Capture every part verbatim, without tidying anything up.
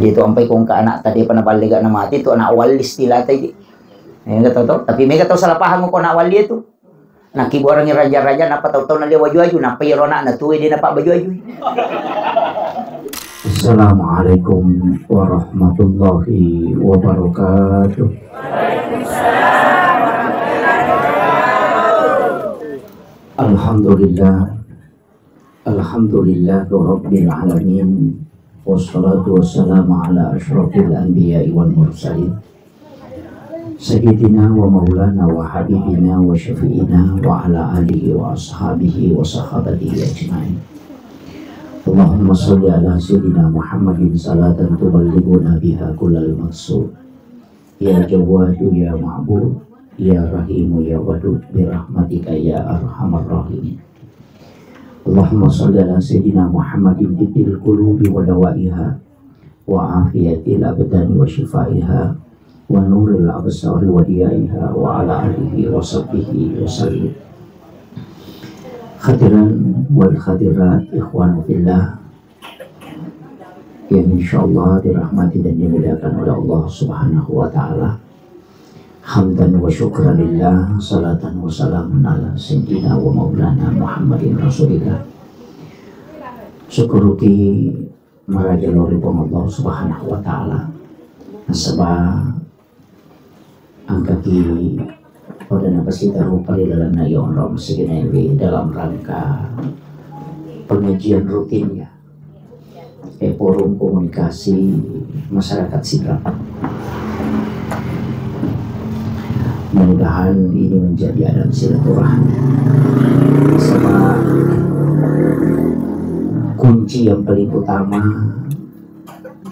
Itu ampai ko engka anak tadi pernah balik gak nama mati tu anak wali istilahta itu. Mega tau, tau. Tapi mega tau salah paham ko anak wali itu. Nakkibuarengngi raja-raja, nappa tau-tau nalia waju-waju, nappa iyaro ana'na tuwe de' napabbaju-wajui. Assalamualaikum warahmatullahi wabarakatuh. Alhamdulillah. Alhamdulillahirabbil alamin. Wassalatu wassalamu ala asyrafil anbiya'i wal mursalin. Sayyidina wa maulana wa habibina wa syafi'ina wa ala alihi wa ashabihi wa sahabatihi ajma'in. Allahumma salli ala sayyidina Muhammadin salatan tuballighuna biha kullal maqsud. Ya Jawwadu ya Ma'bud, ya Rahimu ya Wadud, bi rahmatika ya arhamar rahimin. Allahumma salli ala sayyidina Muhammadin tibbil qulubi wa dawaiha, wa afiyatil abdani wa syifaiha, wa nuril absari wa diyaiha, wa ala alihi wa sahbihi wa sallim. Hadirin wal hadirat, ikhwanu fillah, yang insyaallah dirahmati dan dimuliakan oleh Allah Subhanahu wa taala. Hamdan wa syukran lillah, salatan wa salamun ala sayyidina wa maulana Muhammadin Rasulillah. Syukuruki maraja lao ri Puang Allah Subhanahu wa taala. Nasaba engkaki pada napasita rupa ri lalenna yonrong sigenai dalam rangka pengajian rutin ya. Eh, forum komunikasi masyarakat Sidrap. Mudah-mudahan ini menjadi adab silaturahmi. Sebab kunci yang paling utama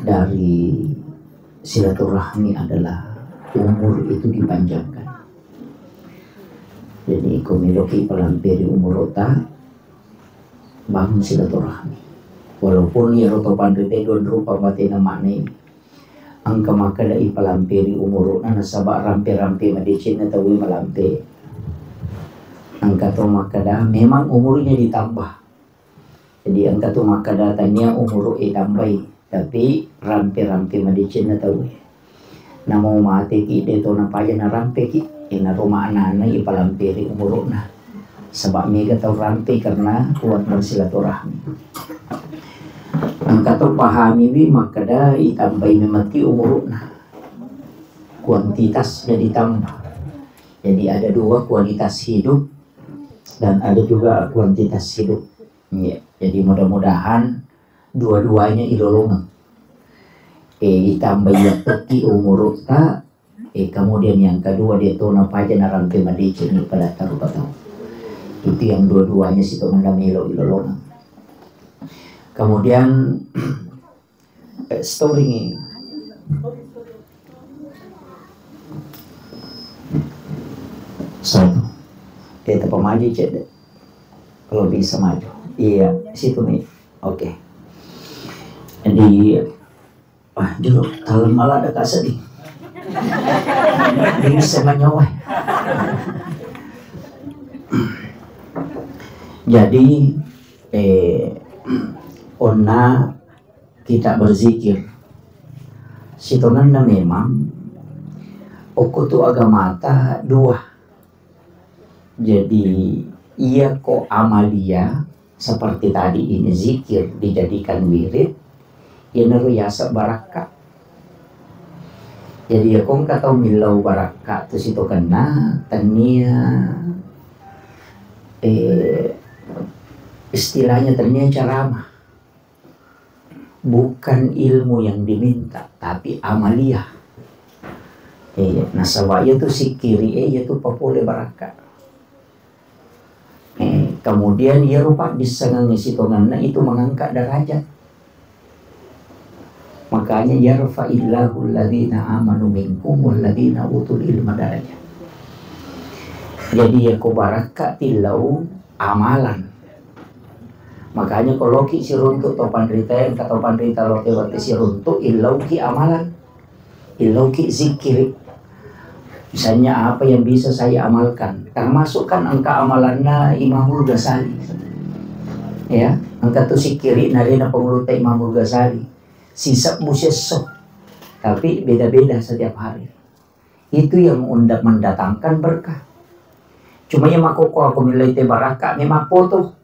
dari silaturahmi adalah umur itu dipanjangkan. Jadi, ko meloki palampe ri umurta, bangun silaturahmi. Walaupun iyaro to panrita dua rupa matena maknai, engka makkeda ipalampe ri umurna nasaba rampe-rampe madecenna tauwe malampe. Engka to makkeda memang umurnya ditambah. Jadi engka tu makkeda tania umuru e tambai, tapi rampe-rampe madecenna tauwe. Namo mateki de to napaja narampeki, inaro maknana ipalamperi umuruna. Sebab mega tau rampe karena kuat bersilaturahmi. Engka to pahamiwi makkeda itambai memekki umuruna. Kuantitasnya ditambah. Jadi ada dua kualitas hidup dan ada juga kuantitas hidup. Iya, jadi mudah-mudahan dua-duanya ilolongeng. Eh, itambai yatteki umurutta, eh, kemudian yang kedua de to napaja narampe madeceng ni pada taru patau. Itu yang dua-duanya sitongenna melo ilolongeng. Kemudian Eh, storing ini. Satu. Kita pemaji cek deh. Kalau bisa maju. Iya, situ nih. Oke. Jadi, ah, dulu, kalau malah ada kasih nih. Ini bisa menyawa. Jadi, eh, onna kita berzikir. Sitongenna memang okko tu agamata dua. Jadi, iya ko amalia seperti tadi ini zikir dijadikan wirid, iyanaro yaseng barakka. Jadi, iya ko engka tau millau barakka tu sitokenna, tennia, eh, istilahnya tennia ceramah. Bukan ilmu yang diminta, tapi amaliah. Iya, nasaba iya tu sikkiri e, iya tu papole barakka. Eh, kemudian iya rupa dissengengi sitongenna itu mengangkat derajat. Makanya yarfa'illahu alladhina amanu minkum walladhina utul ilma darajat. Jadi iya ko barakka tillau amalan. Makanya ko loki siruntuk to panrita, engka to panrita loki wate siruntuk, illauki amalan, illauki zikiri. Misalnya apa yang bisa saya amalkan? Termasuk kan engka amalanna Imamul Ghazali. Ya, engka tu sikiri narena pengurutta Imamul Ghazali. sisebbu siesso, tapi beda-beda setiap hari. Itu yang unda-, mendatangkan berkah. Cuma yang makkokko aku milai te barakka memang foto.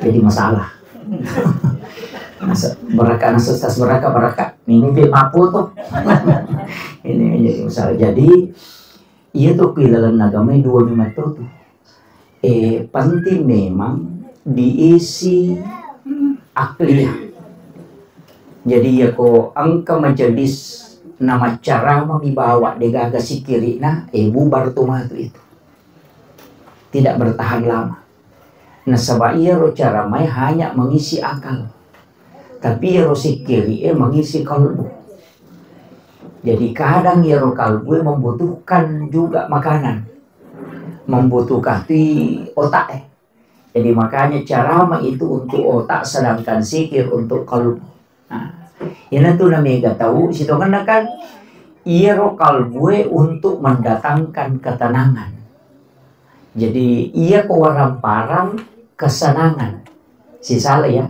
Jadi masalah. Nasa-, barakka, nasa tas barakka, barakka, ini dia mapputu. Ini menjadi masalah. Jadi, iya tuh, ku ilalenna agama dua memang tuh. Eh, penting memang diisi akliyah. Jadi, ya ko engka majelis na maccarama mi bawa degaga sikiri'na, eh, bubar tu matu itu. Tidak bertahan lama. Nasaba iyaro caramae hanya mengisi akal. Tapi iyaro sikkiri'e mengisi kalbu. Jadi kadang iyaro kalbue membutuhkan juga makanan. Membutuhkan tu otaknya. Jadi makanya carama itu untuk otak, sedangkan sikir untuk kalbu. Nah, iyanatu namega tau sitongenna kan iyaro kalbue untuk mendatangkan ketenangan. Jadi, iya ko waramparang kesenangan. Sisala ya.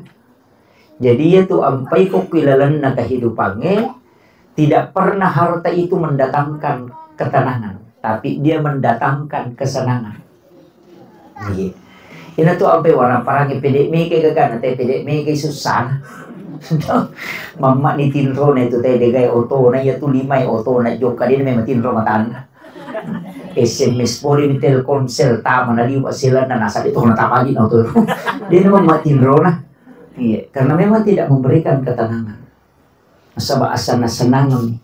Jadi, iya tu ampai ko ku ilalenna kehidupangnge, tidak pernah harta itu mendatangkan ketenangan, tapi dia mendatangkan kesenangan. Iya. Ina tu ampai waramparang pede mega gagana te pede mega susana. Mamma ni tinrona itu te degai otona, iya tu lima otona jokka dia memang tinro matanna. S M S pole mi Telkomsel tama na liwa selanna nasa de tona tama lagi na oto. Dia memang matinrona. Iya, karena memang tidak memberikan ketenangan. Nasaba asana senang mi.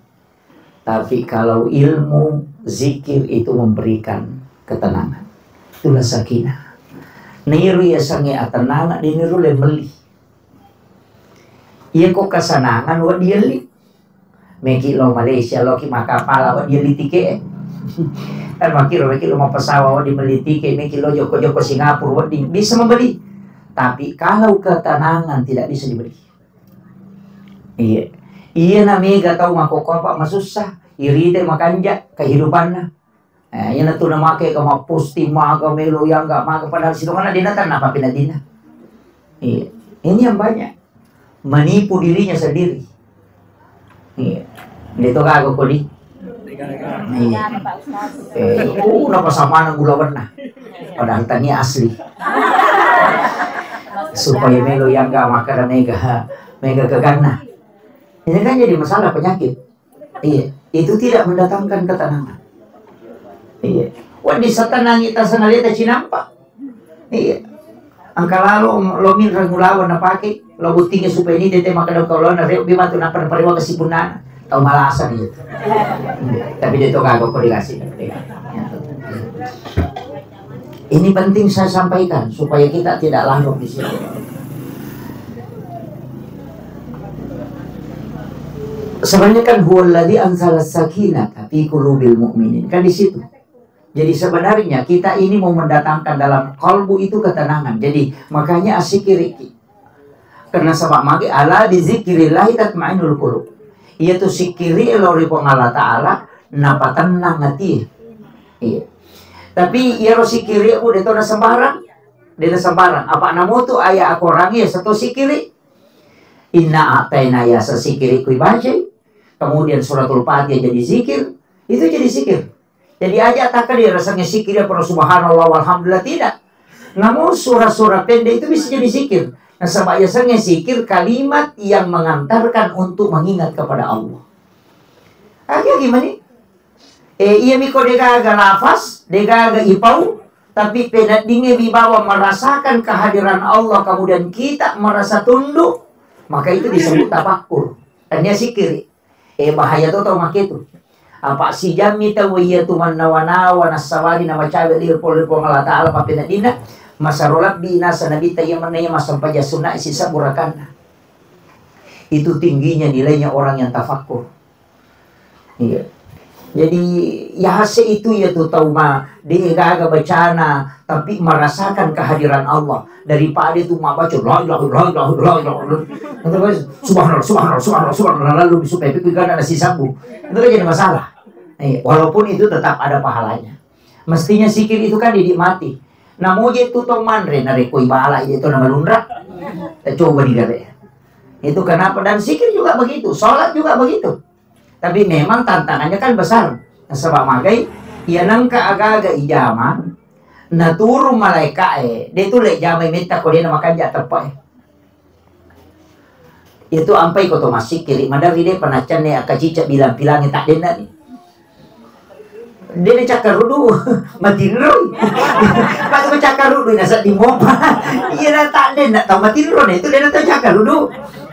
Tapi kalau ilmu zikir itu memberikan ketenangan. Itulah sakinah. Niru ya sange atenana diniru le meli. Iya ko kesenangan wa dielli. Meki lo Malaysia, lo ki makkapala, wa dielli tike. Kan makkiro, meki lo mappesawa, wa dimelli tike, meki lo joko-joko Singapura, wa di-, bisa membeli. Tapi kalau ketenangan tidak bisa dibeli. Iya. Iya na mega tau makkokko apa masussa, irite makanja kehidupanna. Eh, iyana tu namake ka mapposting maga melo yang nggak maga padahal sitongenna dena tanna apa penadina. Iya. Ini yang banyak. Menipu dirinya sendiri. Iya. Dia tu kagak kodi. Iya. Eh, uh, napa samana gula warna. Padahal tania asli. Supaya melo yang nggak makan mega, mega keganna. Ini kan jadi masalah penyakit. Iya, itu tidak mendatangkan ketenangan. Iya. Wedding satenangi tasangaleta cinampa. Iya. Engka lalo lo minreng ulawa napake, lo buttingi supaya ini tete makkeda kaulana reo bi matu nappa naparewa kesibunnana. Tau malasa ni itu. Iya. Tapi dia tu kagok ko dikasih. Iya. Ini penting saya sampaikan supaya kita tidak larut di situ. Sebenarnya kan huwallazi anzala sakinata fi qulubil mu'minin. Kan di situ. Jadi sebenarnya kita ini mau mendatangkan dalam kalbu itu ketenangan. Jadi makanya asikiriki. Karena sebab magi ala bizikrillahi tatmainnul qulub. Iya tu sikiri lo ri Puang Allah Ta'ala, napatennang ati. Iya. Tapi iyaro sikiri ku de to na sembarang. De na sembarang. Apa namutu ayat Al-Quran ya satu sikiri. Inna a'taina ya sesikiri kui bacai. Kemudian suratul Fatihah jadi zikir. Itu jadi zikir. Jadi aja takkan dia rasanya zikir ya para subhanallah walhamdulillah, tidak. Namun surah-surah pendek itu bisa jadi zikir. Nasaba yasengnge zikir kalimat yang mengantarkan untuk mengingat kepada Allah. Aja gimana? Eh, iya miko degaga lafaz, degaga ipau, tapi peneddingnge bibawa merasakan kehadiran Allah, kemudian kita merasa tunduk, maka itu disebut tafakkur. Tania sikiri. Eh, bahaya to tau maketu. Apa sijammi tau iya tu mannawa-nawa nassabari namacawe liro pole Puang Allah Ta'ala pappeneddinna, masaro labbi nasa nabitta iya manna iya massempajang sunna sisa burakanna. Itu tingginya nilainya orang yang tafakkur. Iya. Jadi, yase itu ya tu tau ma, de gaga bacana, tapi merasakan kehadiran Allah. Daripada itu mabaca, "La ilaha illallah, la ilaha illallah, la ilaha illallah." Itu kan, "Subhanallah, subhanallah, subhanallah, subhanallah," lalu supaya pikir kan ada sisabu. Itu kan jadi masalah. Eh, walaupun itu tetap ada pahalanya. Mestinya zikir itu kan dinikmati. Namoje tu tong manre, narekko ibala itu na malunra. Coba digawe. Itu kenapa? Dan zikir juga begitu, sholat juga begitu. Tapi memang tantangannya kan besar. Nasaba magai, iya nengka aga-aga ijama, naturung malaika e, de tu le jamai metta ko de na makanja teppe e. Itu ampai ko to massikkiri, maderri de panaccanne akka cicak bilang-bilangi tak denna ni. De na cakkarudu, matinroi. Pas ko cakkarudu, nasa di mopa. Iya na tak denna tau matinro ne, itu de na tau cakkarudu.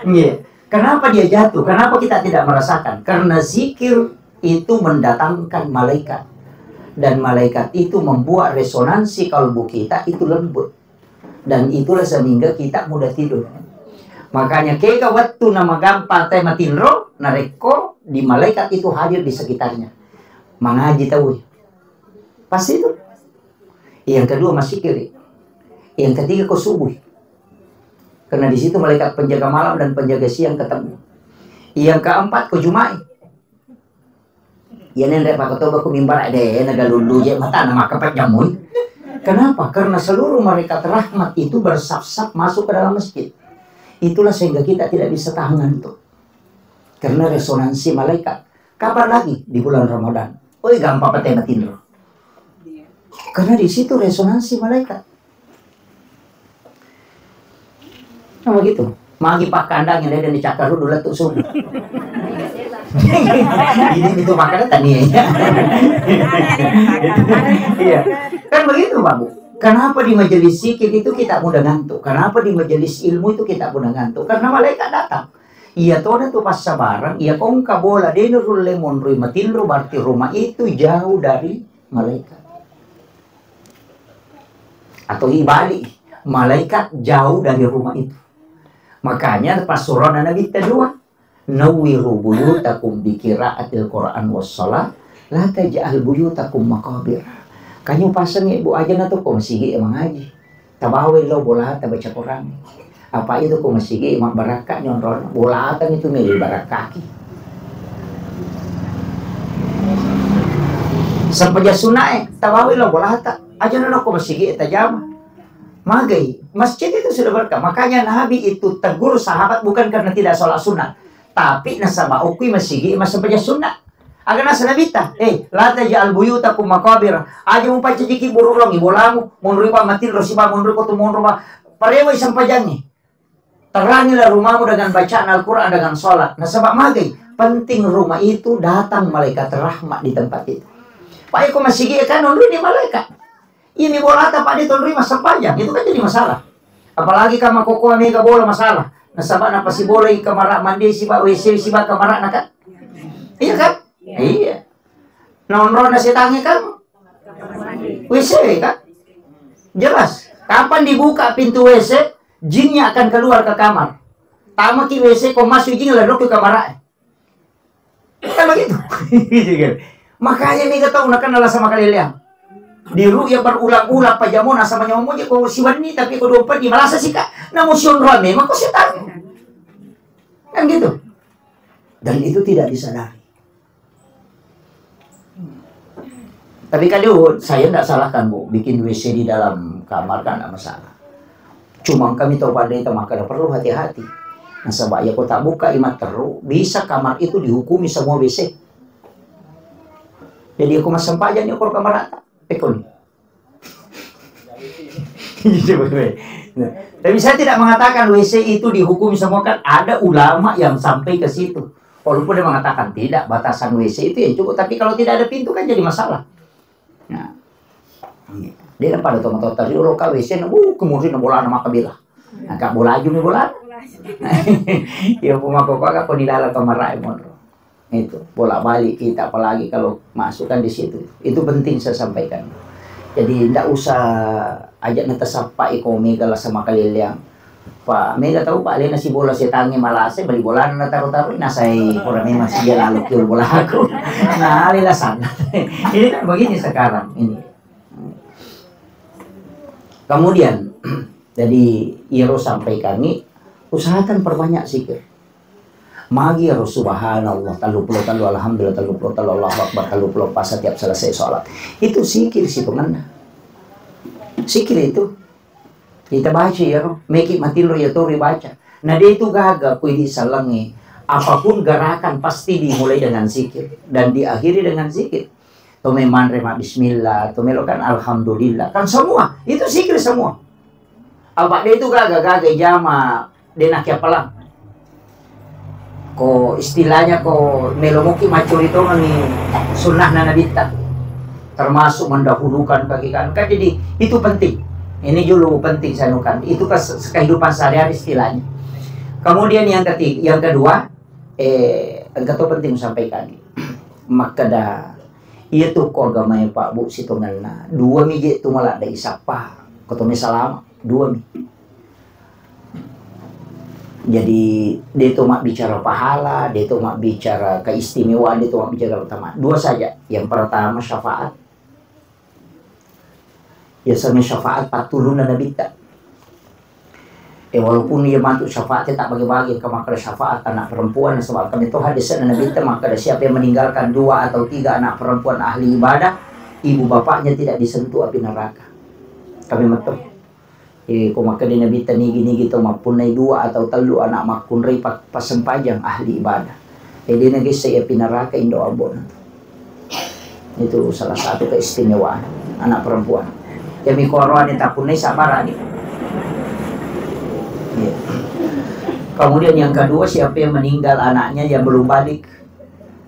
Iya. Kenapa dia jatuh? Kenapa kita tidak merasakan? Karena zikir itu mendatangkan malaikat. Dan malaikat itu membuat resonansi kalbu kita itu lembut. Dan itulah sehingga kita mudah tidur. Makanya kega wettu na magampang te matinro, narekko di malaikat itu hadir di sekitarnya. Mangaji tahu. Pasti itu. Yang kedua masikiri. Yang ketiga ko subuh. Karena di situ malaikat penjaga malam dan penjaga siang ketemu. Yang keempat ko Jumai. Ya neng rek pakatoba ku mimbar de na galullu je mata na maka pajamui. Kenapa? Karena seluruh malaikat rahmat itu bersaf-saf masuk ke dalam masjid. Itulah sehingga kita tidak bisa tahan ngantuk. Karena resonansi malaikat. Kapan lagi? Di bulan Ramadan. Oi, gampang pete matinro. Karena di situ resonansi malaikat. Nah, begitu. Magi pakkandang yang ada di cakar dulu letuk subuh. Ini itu makanya tadi ya. Iya. Kan begitu, Pak Bu. Kenapa di majelis zikir itu kita mudah ngantuk? Kenapa di majelis ilmu itu kita mudah ngantuk? Karena malaikat datang. Iya tona tu passabarang, iya kongka bola de nurulle monroi matinro, berarti rumah itu jauh dari malaikat. Atau ibalik, malaikat jauh dari rumah itu. Makanya passurona Nabi ta dua, "Nawwiru buyutakum bi qiraatil Qur'an was shalah, la taj'al buyutakum maqabir." Kanyu pasengngi, Bu, aja na to ko masigi mangaji. Tabawai lo bolata baca Quran. Apa itu ko masigi mabbarakka nyonrona. Bolata itu meli barakkaki. Sempajang sunnae, tabawai lo bolata. Aja na ko masigi tajama. Magai, masjid itu sudah berkah. Makanya Nabi itu tegur sahabat bukan karena tidak sholat sunnah, tapi nasaba okui masigi massempajang sunnah. Aga nasa Nabitta, "Eh, la taj'al buyutakum maqabir." Aja mupaccajiki bururungi bolamu, monroi pa matinro siba monroi ko tu monro pa. Parewai sempajangi. Terangilah rumahmu dengan bacaan Al-Quran, dengan sholat. Nasaba magai, penting rumah itu datang malaikat rahmat di tempat itu. Pak, iko masigi kan onroi ni malaikat. Ini bolata, Pak, ditonroi massempajang, itu kan jadi masalah. Apalagi kamar kokoa mega bola masalah. Nasaba napasibolai kamara mandi siba W C siba kamara na kan? Iya kan? Iya. Nonrona setangi kan? W C kan? Jelas. Kapan dibuka pintu W C, jinnya akan keluar ke kamar. Tamaki W C ko masuk jin lalo ke kamar. Kan begitu. Makanya mega tau nakenna lasa makaleleang. Di ru'ya berulang-ulang pajamona sama nyawa moje ko siwenni tapi ko dua empat di malasa sika. Namun sionroan memang ko setan. Kan gitu. Dan itu tidak disadari. Tapi kalian, saya nggak salahkan, Bu, bikin W C di dalam kamar kan nggak masalah. Cuma kami tahu pada itu maka perlu hati-hati. Nasaba ya kota buka imat teru, bisa kamar itu dihukumi semua W C. Jadi aku masempajang ya kalau kamar rata. Ekon. Nah, tapi saya tidak mengatakan W C itu dihukum semua, kan ada ulama yang sampai ke situ. Walaupun dia mengatakan tidak, batasan W C itu yang cukup. Tapi kalau tidak ada pintu kan jadi masalah. Nah, dia pada tomat tadi lo ka W C na, uh, kemudian bola nama kabila. Nah, kak bola aja nih bola. Ya, pemako kok aku di dalam kamar rai monro. Itu, bolak-balik kita, apalagi kalau masuk kan di situ. Itu penting saya sampaikan. Jadi, ndak usah aja na tasappai ko mega lasa makaleleang. Pak, mega tahu, Pak, alena si bola setangi malase, bali bolana na taro-taro, nasai pura memang si dia lalu kiul bola aku. Nah, alena sana. Ini kan begini sekarang ini. Kemudian, jadi, iyaro sampaikangi, usahakan perbanyak zikir. Magi ero subhanallah telluppulo tellu, alhamdulillah telluppulo tellu, Allahu Akbar telluppulo empat setiap selesai sholat. Itu zikir sitongenna. Sikir itu. Kita baca ya, no? Meki matinro ya toro baca. Nah, dia itu gaga kui di salengi. Apapun gerakan pasti dimulai dengan zikir dan diakhiri dengan zikir. To memanre ma bismillah, to melo kan alhamdulillah. Kan semua, itu zikir semua. Apa dia itu gaga-gaga jama de nakiappalang. Ko istilahnya ko melo moki maccuri tongeng sunnahna Nabitta. Termasuk mendahulukan kaki kanan. Kan jadi itu penting. Ini dulu penting sanukan. Itu ke kehidupan sehari-hari istilahnya. Kemudian yang ketiga, yang kedua, eh, engka to penting sampaikan. Makkeda, iya tu ko agamae Pak Bu sitongenna. Dua mi je tu maladde isappa. Ko to mi salama, dua mi. Jadi, dia itu mabbicara pahala, dia itu mabbicara keistimewaan, dia itu mabbicara utama. Dua saja. Yang pertama syafaat. Biasanya syafaat patuluna Nabitta. Eh, walaupun dia mantu syafaat tak bagi-bagi, ke makkeda syafaat anak perempuan, sebab kami itu hadisnya Nabitta makkeda siapa yang meninggalkan dua atau tiga anak perempuan ahli ibadah, ibu bapaknya tidak disentuh api neraka. Kami metu. Eh, ko makkeda Nabitta nigi-nigi to mappunnai dua atau tellu anak makkunrai pa-, passempajang ahli ibadah. Eh, de nagessa api neraka indo abbona. Itu salah satu keistimewaan anak perempuan. Yang mikoroane tapunnai sabarani. Iya. Kemudian yang kedua, siapa yang meninggal anaknya yang belum balik,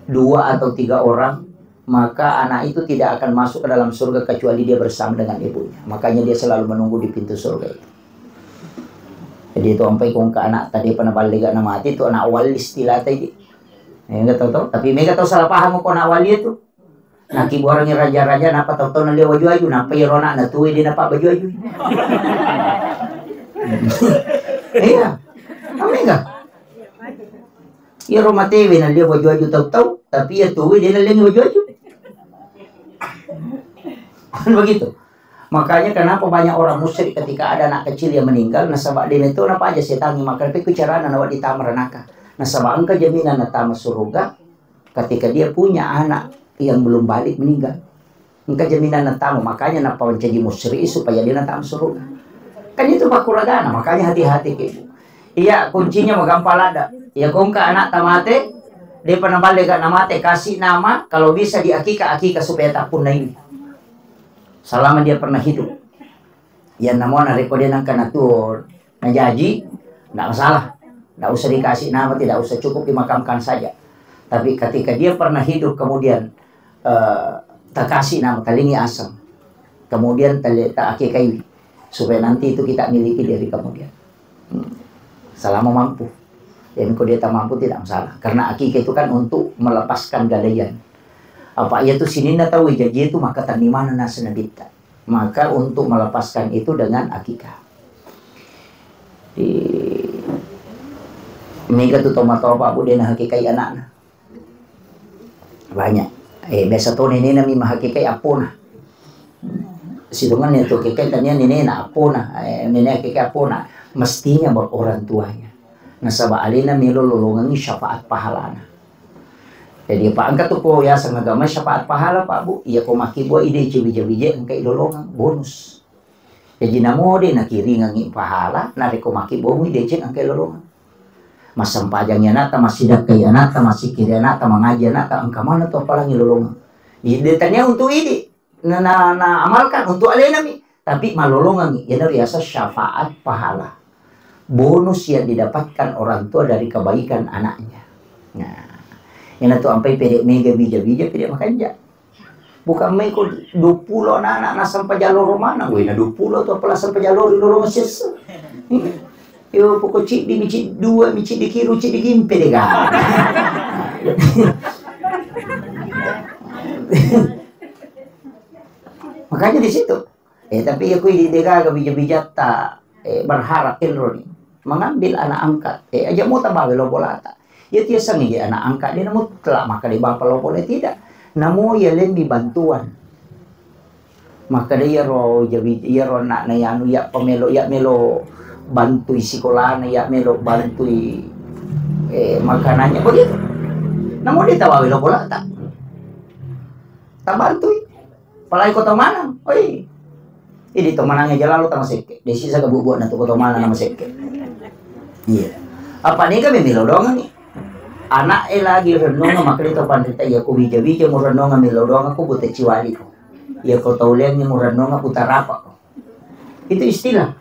dua atau tiga orang, maka anak itu tidak akan masuk ke dalam surga kecuali dia bersama dengan ibunya. Makanya dia selalu menunggu di pintu surga itu. Jadi itu ampai kongka anak tadi pernah balik gak mati itu anak wali istilah tadi. Ya, nggak tahu tahu. Tapi mereka tahu salah paham kok anak wali itu. Nah, kibuarangi raja-raja, napa tahu tahu dia waju-waju, napa ya anak na tuwe dia napa baju-waju. Iya, kami enggak. Iyaro matewe nalliang waju-waju tau-tau, tapi iya tuwe de nalliangi waju-waju. Kan begitu. Makanya kenapa banyak orang musyrik ketika ada anak kecil yang meninggal, nasaba de metto napaja setangnge, maka peku carana nawedding tama ranaka. Nasaba engka jaminan natama suruga ketika dia punya anak yang belum balik meninggal. Engka jaminan natama, makanya napawancaji musyrik supaya de natama suruga. Kan itu pakkuragana, makanya hati-hati ke. Iya, kuncinya magampang ladda. Iya, kongka anak tamate, depa naballe gak namate, kasih nama, kalau bisa di akika, akika supaya tak punna ini. Selama dia pernah hidup. Iya, namoa narekko de nangka natuo, najaji, ndak masalah. Ndak usah dikasih nama, tidak usah, cukup dimakamkan saja. Tapi ketika dia pernah hidup, kemudian, eh, takasih nama, talingi aseng. Kemudian tali-, ta akikaiwi. Supaya nanti itu kita miliki dari kemudian. Hmm. Selama mampu. Jadi, kalau dia tak mampu, tidak masalah. Karena akikah itu kan untuk melepaskan gadaian. Apa iya tu sininna tau jaji itu, maka tannimana naseng nabitta. Maka untuk melepaskan itu dengan akikah. Di mega tu tomatoa, Pak Bu, dia nahakikai anakna. Banyak. Eh, biasa to nenena mi mahakikai appona. Sitongenna tu hakikai tania nenena appona, eh, nenena hakikai appona. Mestinya ba-, orang tuanya. Nasaba alena melo lolongengi syafaat pahalana. Jadi, Pak, engka tu ko yaseng agama syafaat pahala, Pak Bu. Iya ko makkibua ide ci wija-wija engka ilolongeng, bonus. Jaji namo de nakiringengi pahala, narekko makkibua mui deceng engka ilolongeng. Massempajangi anatta, massidakkai anatta, massikiri anatta, mangaji anatta, engka maneng tu appalangi lolongeng. Ide tania untuk idi, na, na, na amalkan untuk alena mi, tapi malolongengi, iyana riaseng syafaat pahala. Bonus yang didapatkan orang tua dari kebaikan anaknya. Nah, iyana tu ampai pede mega bija-bija, pede makanja. Bukan maiko duappulo anak-anak nasempajang loro maneng, wena duappulo tu apala sempajang loro, loro sessa. Yo, poko ciddi mi, cid-, dua mi, ciddi kiru, ciddi kimpe dega. Makanya di situ. Eh, tapi iya kui di degaga bija-bijatta, eh, berharap enroni mengambil anak angkat. Eh, aja muta bawe lo bolata. Iya tiaseng iya anak angkat, dia mutlak maka di bapa lo boleh tidak. Namo iya lembi bantuan. Maka dia iyaro jawi, iyaro anak na yanu, iya pemelo, iya melo bantui sikolana, iya melo bantui, eh, makanannya begitu. Namo dia tawawe lo bolata. Tabantui. Apalagi kota maneng, oi. Jadi to manangnge jalalo tama sekke. Desi saga bubuana tu koto mana nama sekke. Iya. Apa nega memelo dongan ni? Anak e lagi renunga makanya to panrita iya ko wija-wija mu renunga melo dongan ko buta ciwali ko. Iya ko tauleang mu renunga buta rapa ko. Itu istilah.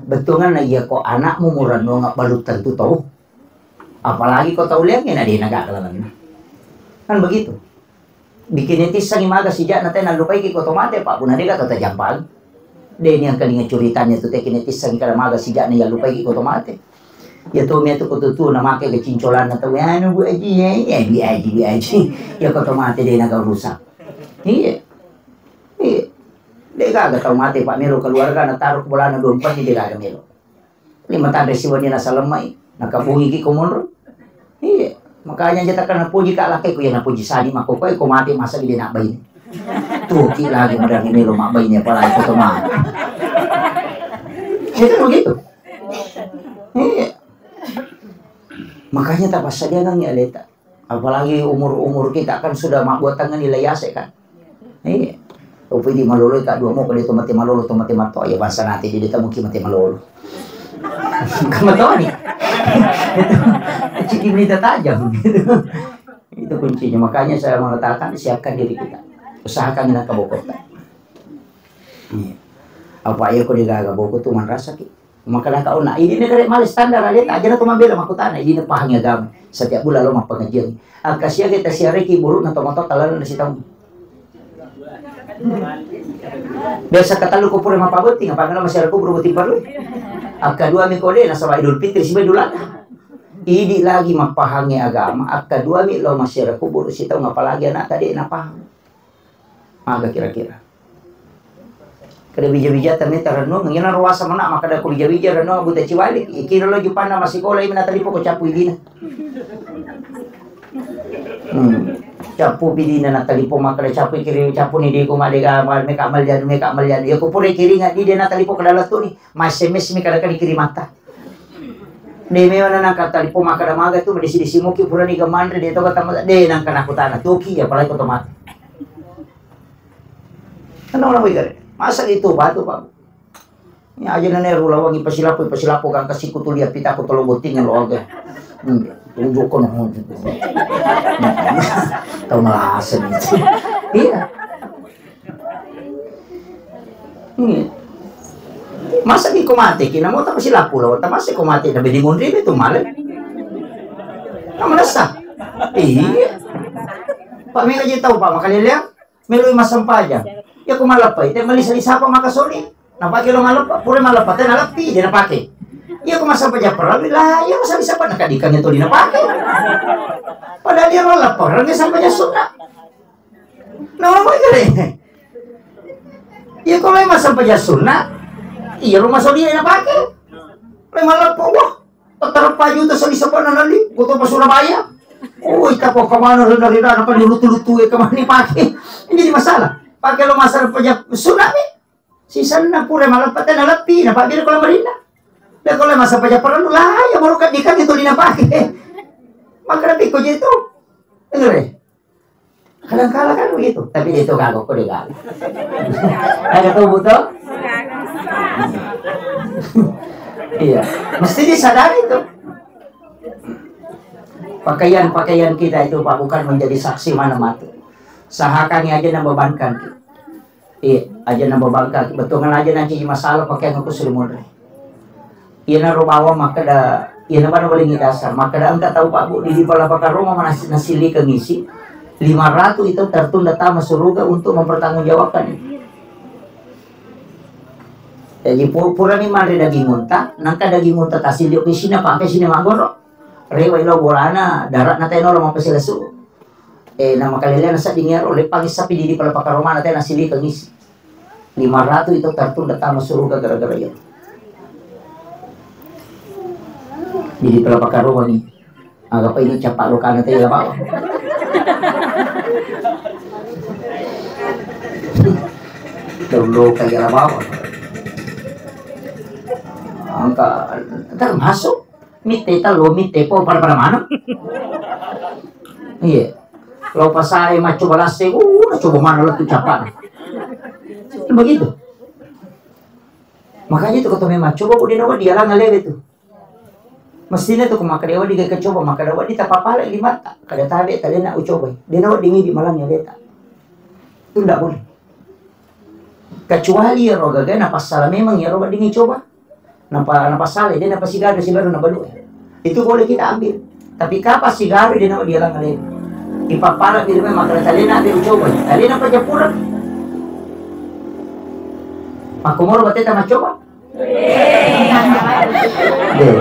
Bettuanna iya ko anakmu mu renunga balu tentu tau. Apalagi ko tauleang na dena gaga lalenna. Kan begitu. Bikin tissangi maga sija'na te nallupaiki ko to mate, Pak, puna dega to tajampangi. Deni engkalinga curitanya tu te kine tissangi kada maga sija'na yallupaiki ko to mate. Ya to mia tu ko tutu na make ke cincolanna tau, "Anu Bu Aji, ya, ya, Bu Aji, Bu Aji." Ya ko to mate dena gau rusak. Iya. Iya. Dega ga tau mate, Pak, melo keluarga na taruh bolana dompat dega ga melo. Lima tadre siwenni nasalemmai, nakabungiki ko monro. Iya, makanya aja takkan napuji ka lakkai ku ya napuji sani makko koe ko mate masa gede nak baine. Tuki lagi mudah ni melo mak baine apalagi foto mah. Itu begitu. Iya. Makanya tak pasadiakan ya leta. Apalagi umur-umur kita kan sudah mabbuat tangan nilai ase kan. Iya. Upidi malolo ka dua mo ko de to mate malolo to mate mato ya bangsa nate de ta mungkin mate malolo. Kamatoni. Itu ciki berita tajam gitu. Itu kuncinya. Makanya saya mengatakan siapkan diri kita. Usahakan dengan kabokota. Iya. Apa ya ko digaga boko tu manrasa ki. Maka naka ona, ini negara male standar ada aja na to mabela makutana, ini pahang agama. Setiap bulan lo mappengajian. Akasia kita siareki buruk na tomato talan na sitaung. Biasa katalu ko pura mapabotting, apa nggak masih ada kubur botting perlu. Akka dua mi kode nasaba Idul Fitri siba Idul Adha. Idi lagi mapahangi agama, akka dua mi lo masih ada kubur sitaung apalagi anak tadi na paham. Aga kira-kira. Kada bija-bija tame tarenung, ina ruasa mena makkada ko bija-bija renung buta ciwali, ikira lo jupanna masikola imi natalipo ko cappu idina. Hmm. Cappu pidina natalipo makkada cappu kiri cappu ni diko madega meka maljanu meka maljanu. Ya ko pura kiringa di de natalipo kada lettu ni, ma S M S mi kada kada kirimatta. De mewa na nangka talipo makkada maga tu desi-desi muki purani ga manre de to kata de nangka nakutana tuki ya apalagi ko to mate. Kenapa orang wigare? Masa itu batu, Pak? Ya aja nene rulawangi pasilapo pasilapo gangka siku tulia pitaku tolo botinga lo aga. Hmm, tunjuk kono. Tau malasen itu. Iya. Iya. Masa ki ko mate ki namo ta pasi lapu lo ta masa ko mate na bedi mondri be tu male. Na manessa. Iya. Pak mega je tau Pak makaleleang melu massempajang. Ya ko malappai te meli sali sapa maka soli. Napake lo malappa, pura malappa te naleppi je napake. Ya ko massempajang perang lah ya sali sapa nakadikang itu dinapake. Padahal dia malappa orang dia sempajang sunna. Nawa mai kare. Iya ko lai massempajang sunna. Iya rumah sodi na pake. Lai malappo wah. Terpaju tu sali sebenarnya nali. Kota Surabaya. Oh, ita ko kemana rena rena apa di lutu lutu ya kemana pake. Ini jadi masalah. Pake lo massempajang sunna mi. Sisenna pura malappa te naleppi na pabila ko lamarinna. Dan ko lai massempajang perang lah ya baru kan dikang itu dinapake. Maka lebih ko je tu. Dengar eh. Kadang kala kan begitu, tapi dia itu kagok kok dia kagok. Ada tuh butuh? Iya, mesti disadari tuh. Pakaian-pakaian kita itu Pak bukan menjadi saksi mana mati. Sahakan aja nambah bankan. Iya, aja nambah bangka, betongan aja nanti masalah pakai aku suruh modal. Iyana ro bawang makkeda, iyana bana welingngi dasar makkeda engka tau Pak Bu di Dipala Pakaroma manasi nasilikengngi si lima ratu itu tertunda tama suruga untuk mempertanggungjawabkan itu. Jadi pu- purani manre daging unta, nangka daging unta tasilio ke sini apa ke sini magoro. Rewa ilo bolana darat na teno lo mapasilesu. Eh, nama kalelean sedding ero leppangi sapi di Dipala Pakaroma na tena nasilikengngi si. Lima ratu itu tertunda tama suruga gara-gara itu. Jadi pela pakarua ni. Aga pa ini capa lokana te la bawang. Terlalu kaya la bawang. Angka termasuk mitte talo mitte po pada-pada mana? Iya. Lo pasae maccoba lasse, uh, coba mana lo tu capa. Begitu. Makanya itu kata memang coba bu dena wedding alang alewe tu. Mestine tu ko makkeda wedding ga coba, makkeda wedding tapapala limatta. Kada tabe talena ucobai. Dena wedding idi malang aleta. Itu ndak boleh. Kecuali iyaro gaga napassala memang iyaro wedding coba. Napa, napassala, dia napasigaga sibaru nabalu. Itu boleh kita ambil. Tapi kapang sigaru dia nama dia lang alena. Ipapala dia memang makkeda talena ada ucobai. Talena apa japuran? Makkomoro bateta macoba. Deh.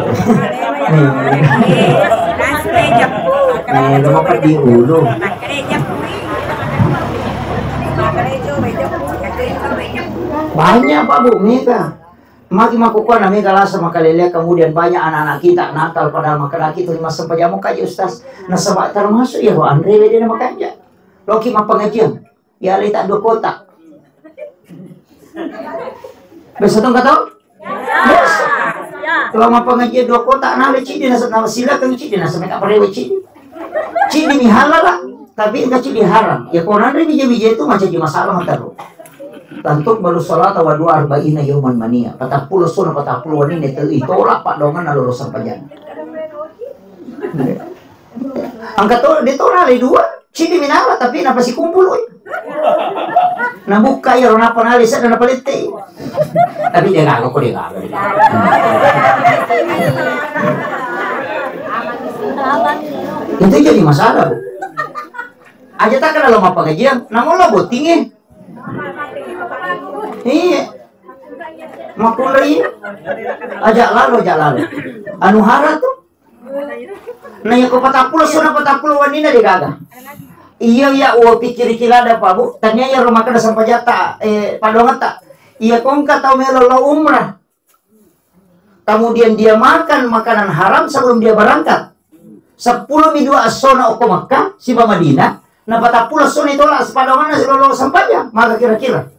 Nih. Nih, lu mau pergi dulu. Banyak Pak Bu Mega. Magi makkukkuana mega lasa makalelea, kemudian banyak anak-anak kita nakal padahal makkadaki tuli massempajang mo kaji Ustaz. Nasaba termasuk ya ro anrewe dena makanja. Loki mappengajian. Ya leta dua kotak. Biasa tong kata? Biasa. Kalau mau pengajian dua kotak, nah, cidi nasa, nah, silakan cidi nasa, mereka perewe cidi. Cidi ni halal lah, tapi enggak cidi haram. Ya, kalau nanti bija-bija itu macam di masalah mata tuh. Lantuk baru sholat wa dua arba'ina yauman mania. Patappulo sona, patappulo wanita itu itolak pak dongan lalu sempajang. Engka to, de to nalai dua, cidi minala tapi napa sikumpul, oi. Nabukka iyaro napa nalai sedda napalette. Tapi dia gaga ko dia gaga. Itu jadi masalah, Bu. Aja tak kenal sama pengajian, namun lo bottingnya. Iya. Makulai. Aja lalu, aja lalu. Anu hara tuh. Na iya ko patappulo sona patappulo wanina de gaga. Iya, iya, wo pikkiriki ladda, Pak, Bu. Tania iya ro makkeda sampajata, eh, padongetta. Iya ko engka tau melo lo umrah. Kemudian dia makan makanan haram sebelum dia berangkat. Seppulo mi dua essona okko Makkah, siba Madinah, na patappulo essona itolak sepadonganna silolo sampajang. Maka kira-kira.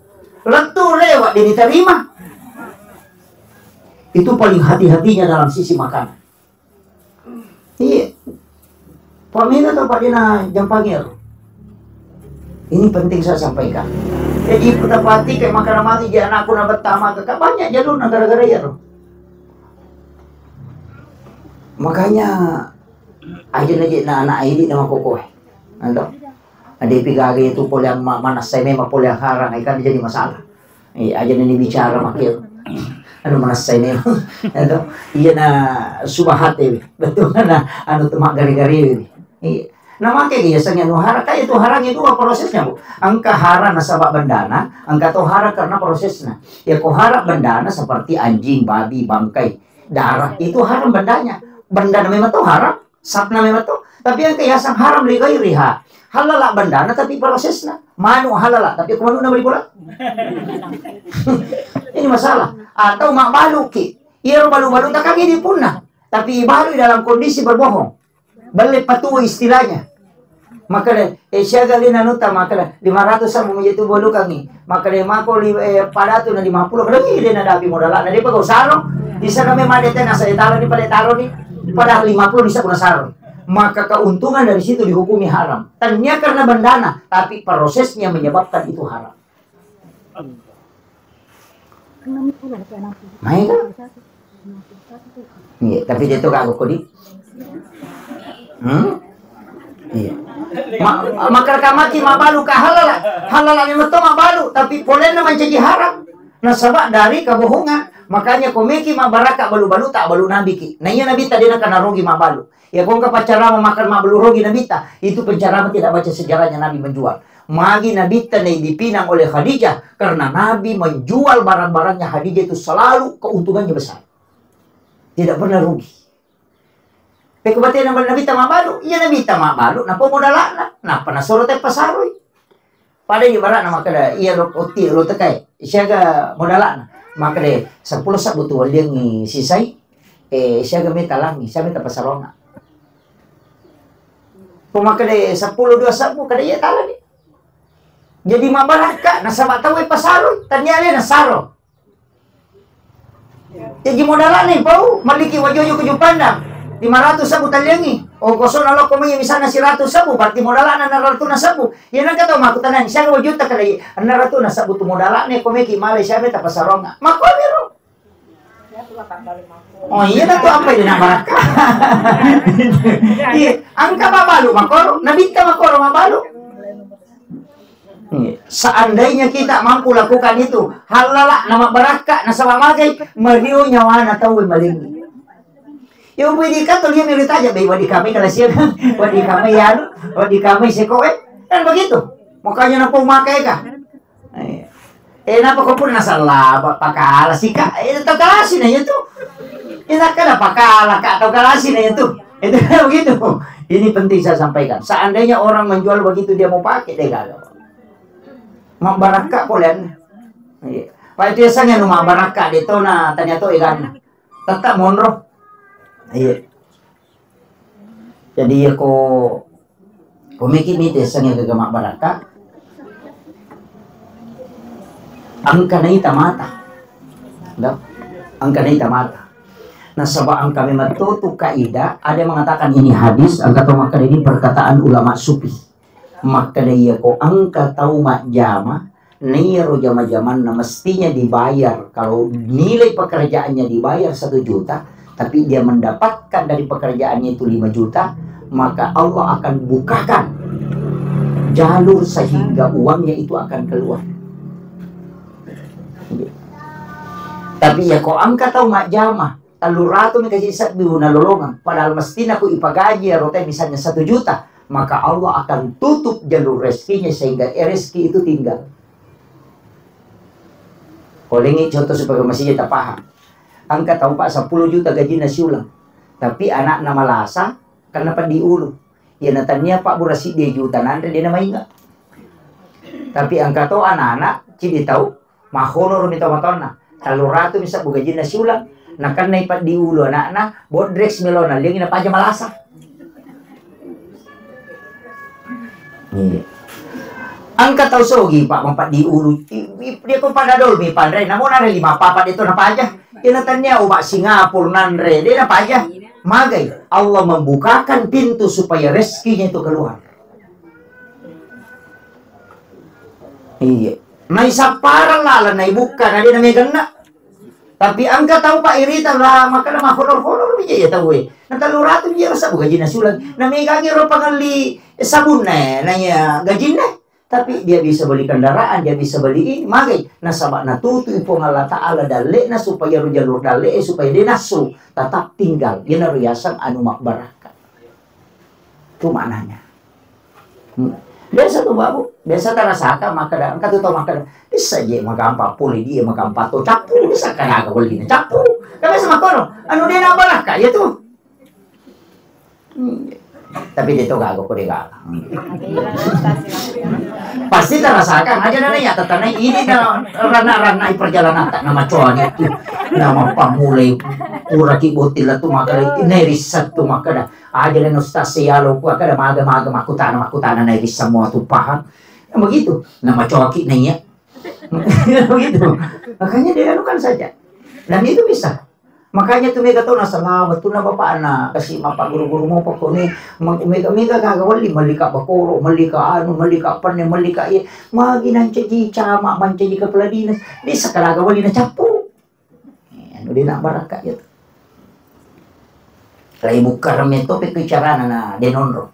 Lettu lewat dia diterima. Itu paling hati-hatinya dalam sisi makanan. Iya. Pak Mega atau Pak Dena jampang ero. Ini penting saya sampaikan. Jadi, kita perhatikan makanan mati di anakku na pertama ke banyak jalur na gara-gara ero. Makanya, aja na anak ini nama kokoe. Ando. Ada pigaga itu pole yang ma-, mana saya memang pole yang harang, kan jadi masalah. Eh, aja ni bicara makkiro. Anu manessai ni. Anu, iya na subahate. Betul na anu tu maggare-gare. Iya. Na make iya sengi anu hara, kaya tu harang itu prosesnya, Bu. Engka hara nasaba bendana, engka to hara karena prosesnya. Ya ko hara bendana seperti anjing, babi, bangkai, darah, itu haram bendanya. Bendana memang to haram. Sapna memang to, tapi yang kehiasan haram li ghairiha. Halala bendana tapi prosesna. Manu halala tapi ko manuna bali bola. Ini masalah. Atau mabbalu ki. Iya balu-balu takang ini punna. Tapi ibalu dalam kondisi berbohong. Belle patu istilahnya. Maka de, eh, siaga lina nuta maka de, lima ratus sabu menjadi tu bolukangi. Maka de mako li, eh, padatu na lima puluh, kada wi de na dapi modalna, de pegau sarong. Di sana memang de tena saya taruh ni pada taruh ni. Padahal lima puluh bisa kuna sarong. Maka keuntungan dari situ dihukumi haram. Tania karena bendana, tapi prosesnya menyebabkan itu haram. Maega? Iya, tapi dia tu kagak kodi. Hmm? Iya. Ma-, makkeda maki mabbalu ka halala. Halala memang to mabbalu, tapi polena mancaji haram. Nasaba dari kebohongan. Makanya komeki mabbaraka balu-balu tak balu nabiki. Nah iya nabi tadi nakana rogi mabbalu. Ya, ko engka paccarama makan mabbalu rogi Nabitta, itu pencarama tidak baca sejarahnya Nabi menjual. Magi Nabitta na dipinang oleh Khadijah, karena Nabi menjual barang-barangnya Khadijah itu selalu keuntungannya besar. Tidak pernah rugi. Pekko batena Nabitta mabbalu, iya Nabitta mabbalu, napa modalana, napa nasoro te pasaroi. Pada ibaratna makkeda, iya lo otti lo tekai, siaga modalana. Makkeda, seppulo sabbu tu walliangi sisai, eh, siaga meta langi, siaga meta pasarona. Ko makkeda, seppulo dua sabbu, kada iya talani. Jadi mabarakka, nasaba tau e pasaroi, tania le nasaro. Jaji modalana pau, malliki wajojo ke Jupandang. Lima ratus sabu talliangi. Oh, kosona lokko mai misalna seratus sabu, berarti modalana enam ratus sabu. Iya nengka tau makkutanai, siaga wajotta kada iya? Enam ratus sabu tu modalana, ko meki Malaysia meta pasarona. Makko miro. Oh iya, tentu apa ini nak barakka? Iya, engka mabbalu makoro, nabitta makoro mabbalu. Iya. Seandainya kita mampu lakukan itu, halala na mabbarakka, nasaba magai, mario nyawana tau maling. Ya ubu di kato dia melu taja be wadi kami kalau siap, wadi kami ya, wadi kami seko, eh. Kan begitu. Makanya napa makai kah? Eh, eh, napa ko pun nasala, ba-, pakala sika. Eh, tau kalasi na itu. Ina kada pakala, Kak, tau kalasi na itu. Itu begitu. Ini penting saya sampaikan. Seandainya orang menjual begitu, dia mau pakai, deh, gagal. Mabbarakka polean. Iya. Pak itu ya sange nu mabbarakka de tona tanya to eganna. Tetap monro. Iya. Jadi ya ko, ko miki mite sange ke mabbarakka. Engka naita mata. Dah. Engka naita mata. Nasaba engka memang to tu kaidah, ada yang mengatakan ini hadis, engka to makkeda ini perkataan ulama sufi. Makkeda iya ko engka tau majjama, naiyaro jama-jamanna mestinya dibayar. Kalau nilai pekerjaannya dibayar satu juta, tapi dia mendapatkan dari pekerjaannya itu lima juta, maka Allah akan bukakan jalur sehingga uangnya itu akan keluar. Tapi ya ko engka tau majjama, tellu ratu mi kasi sebbi nalolongeng, padahal mestinya ku ipagaji ero te misalnya satu juta, maka Allah akan tutup jalur rezekinya sehingga rezeki itu tinggal. Kolengi contoh supaya masih kita paham. Engka tau, Pak, sepuluh juta gajinna siulang, tapi anakna malasa, karena peddi ulu. Iya, na tania, Pak, bura siddi juta nanre, dia na mainga. Tapi engka to anak-anak, cidi tau, mahonoro mi tau matonna. Tellu ratu mi sebbu gajinna siulang. Nakennai peddi ulu anakna, bodrex melona, liangi napaja malasa. Iya. Engka tau sogi, Pak, mapeddi ulu. I-, i-, dia ko pada dol mi panre, namo nare lima papa de to napaja. Iya, na tania obat Singapura nanre, de napaja. Magai, Allah membukakan pintu supaya rezekinya itu keluar. Iya. Naisapparang lalang, naibukka, na de nameganna. Tapi engka tau, Pak, irita lah, makkeda mahonor-honor mi je iya tau e. Na tellu ratu mi je rasa gajinna siulang. Na megangi ro pangelli sabunna, na iya gajinna. Tapi dia bisa beli kendaraan, dia bisa beli ini, magai. Nasaba natutui Puang Allah Ta'ala dalle'na supaya ro jalur dalle'e supaya de nassu, tetap tinggal. Iyanaro riaseng anu mabbarakka. Itu maknanya. Hmm. Biasa tu, Babu. Biasa tarasaka makkeda, engka tu tau makkeda, "Bisa je magampang pole dia, magampang to cappu, bisa kadaga wellina cappu." Kan biasa makkono, anu de nabarakka, ya tu. Hmm. Tapi de to gaga ko de gaga. Hmm. Pasti tarasakan aja nana ya, tetana ini na ranna-ranna perjalanan tak nama coa itu. Nama pamulai pura ki botil tu makkeda, nerissa tu makkeda. Aja le Ustaz seyalo ku, kada maga-maga makkutana-makkutana na iri semua tu paham. Kan begitu. Nama coki naiya. Begitu. Makanya dia lakukan saja. Dan itu bisa. Makanya tu mega tau na selamat tu na bapak na kasi mapa guru-guru mau pokoknya mega-mega gaga wali malika bakoro, malika anu, malika penne, malika iya. Magi nancaji cama, mancaji kepala dinas. Di sekalaga wali na cappu. Eh, anu de nabbarakka iya tu. Lai bukkareng metto pekko carana na de nonro.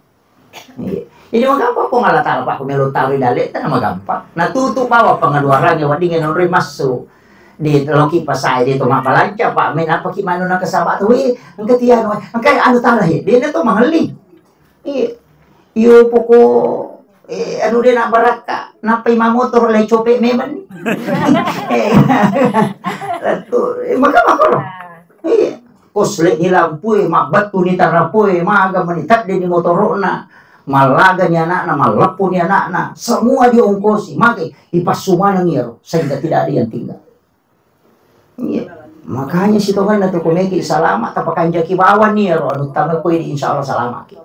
Iya. Jadi magampang Puang Allah Ta'ala, Pak, ko melo tau ri dalle'ta na magampang. Na tutu bawang pengeluarannya wedding nonroi massu. Di loki pasai de to mabbalanca, Pak, menapaki manu na kesaba tu, weh, engka tianu, engka anu tala he. De na to mangelli. Iya. Iyo poko, eh, anu de nabbarakka, nappai mamotoro lai cope memang. Eh, lettu, eh, maka makoro. Iya. Kosle ni lampue, mabbettu ni tarapue, maga mani tedde ni motorona, mallaga ni anakna, malleppu ni anakna, semua diongkosi, maka ipassu maneng iyaro, sehingga tidak ada yang tinggal. Iya. Makanya sitongenna tu komeki salama, tapakanjaki bawang ni ro anu tama koi di insya Allah salamaki.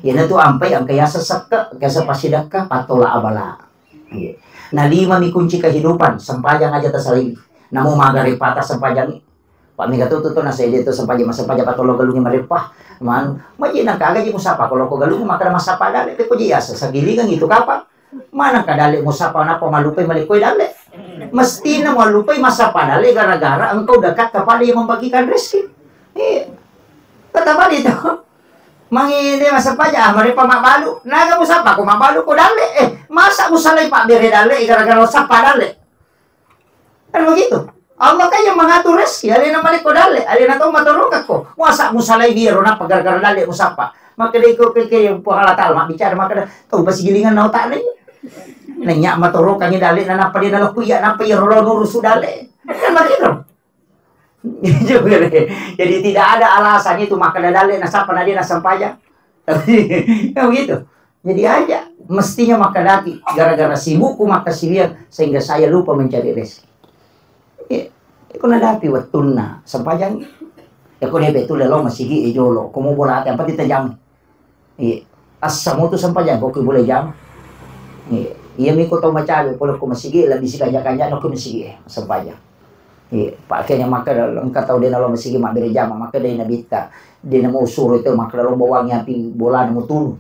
Iyana tu ampai engka yasa sekke, yasa pasidakka, patola abala. Iya. Na lima mi kunci kehidupan, sempajang aja tasalaimi. Namo magare pata sempajang. Pak mega tu tu na sede tu sempajang, sempajang patolo galungi marepa. Man, maji nangkaga ji musapa, kalau ko galungi maka masapa dale, pe ko ji yasa sagilingan itu kapang. Maneng ka dalle musapa nappa malupai malekkoi dalle. Mestina muallupai massappa dalle gara-gara engkau dekat kepada yang membagikan rezeki. Iya. Kata balik itu. Mangede massappa aja, ah, marepa mabbalu. Naga musappa ko mabbalu ko dalle. Eh, masa musalai pabbere dalle gara-gara sappa dalle? Kan begitu. Allah kan yang mengatur rezeki, alena male ko dalle, alena tau matorokakko. Masa musalai biaro nappa gara-gara dalle musappa. Makkeda iko ke, ke Puang Allah Ta'ala mabbicara makkeda, tau basigilingan na otakna iya. Nanya matorokangi dalle na nappa dia nalokku iya, nappa iya rolo nurusu dalle. Kan begitu. Jadi tidak ada alasan itu makkeda dalle nasappa na dia nasempajang. Kan begitu. Jadi aja, mestinya makkedaki gara-gara sibukku makkasiwiang sehingga saya lupa mencari rezeki. Iya. Iko nadapi wettunna sempajang. Ya ko depe tu lelo masigi e jolo, ko mau bola ate apa ditajam. Iya. Assamu tu sempajang ko ki boleh jam. Iya. Iya miko tau macawe pole ko masigi lebih sikanja-kanja no ko masigi e sempajang. Iya, pakkeda makkeda engka tau de nalo masigi mabbere jama, makkeda nabitta de namo suro itu makkeda lo bawangi api bolana mutunu.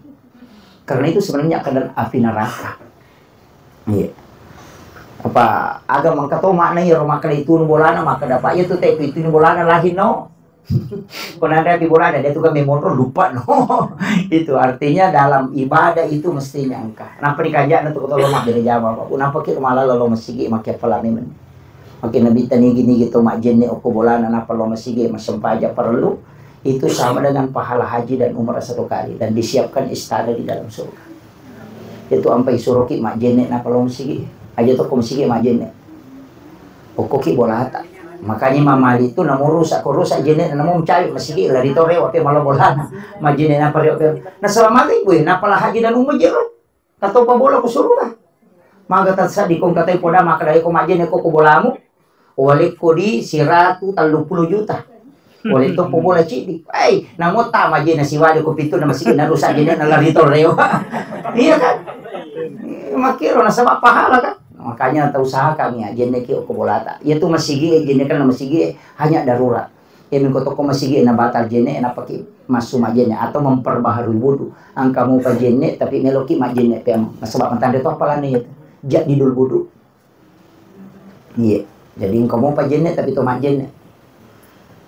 Karena itu sebenarnya akan api neraka. Iya. Apa aga mangka to makna iyaro makkeda itunu bolana, makkeda apa iya tu te itunu bolana lahin no. Ko nanre api bolana dia tu kan memonro lupa no. Itu artinya dalam ibadah itu mestinya engka. Napa dikanjak na tu ko tolo mabbere jama, Pak? Napa ki malala lo masigi makke apa lami men. Makkeda nabitta nigi-nigi to majjenne okko bolana nappa lao masigi massempajang parellu, itu sama dengan pahala haji dan umrah satu kali dan disiapkan istana di dalam surga. Itu ampai suroki majjenne nappa lao masigi. Aja tokko masigi majjenne. Okkoki bolata. Makanya Imam Malik itu namo rusak, ko rusak jenne namo mencari masigi lari to rewa pe malah bolana. Majjenne nappa rewa pe. Nah selama itu ibu nappa lah haji dan umrah jero. Katau pabola ku suruga. Maga tassaddi kong katai poda makkeda ko majjenne ko ko bolamu. Walekko di siratu telluppulo juta. Walekko ko bola ciddi. Ai, namo tama je na siwade ko pintu na masigi na rusak je na lari to rewa. Iya kan? Makkiro nasaba pahala kan? Makanya tau usahakan ya jenne ki ko bolata. Iya tu masigi jenne kan masigi hanya darurat. Iya mingko toko masigi na batal jenne na pake massu majenne atau memperbaharui wudu. Angka mupa jenne tapi meloki majenne pe nasaba matande to apalane itu. Jadi dul wudu. Iya. Jadi engka mopa jenne tapi to majjenne.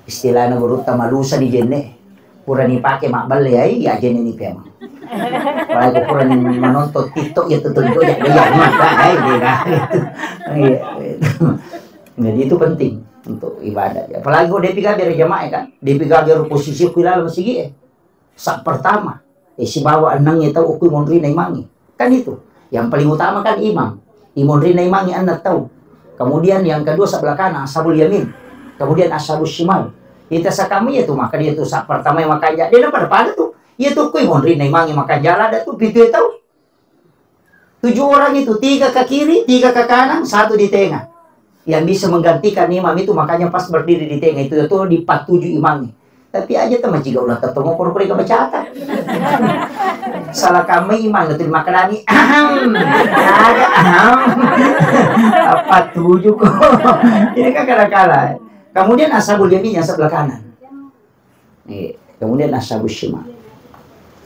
Istilahna gurutta malusa di jenne. Purani pake mabballe ai ya jenne ni pemang. Apalagi purani menonton TikTok ya tentu juga ya ya maka ai dia. Iya. Jadi itu penting untuk ibadah. Apalagi kok depi gabe jamaah kan. Depi gabe posisi ku ilala masigi e. Sa pertama, eh, sibawa ennengnge tau okui monrinna imangnge. Kan itu. Yang paling utama kan imam. Imonrinna imangnge enneng tau. Kemudian yang kedua sebelah kanan, ashabul yamin. Kemudian ashabus shimal. Ita sakami ya tu maka dia tu sa pertama yang makanja. Dia pada pada tu. Iya tu kui monrinna imangnge makanja ada tu pitu tau. Tujuh orang itu, tiga ke kiri, tiga ke kanan, satu di tengah. Yang bisa menggantikan imam itu, makanya pas berdiri di tengah itu, itu dipatuju imamnya. Tapi aja teman juga udah ketemu koro-koro ke bacata. Salah kami imam itu dimakanani. Ahem. Ada ahem. Apa tujuh kok? Ini kan kadang-kadang. Kemudian ashabul yamin yang sebelah kanan. Iya. Kemudian ashabus shimal.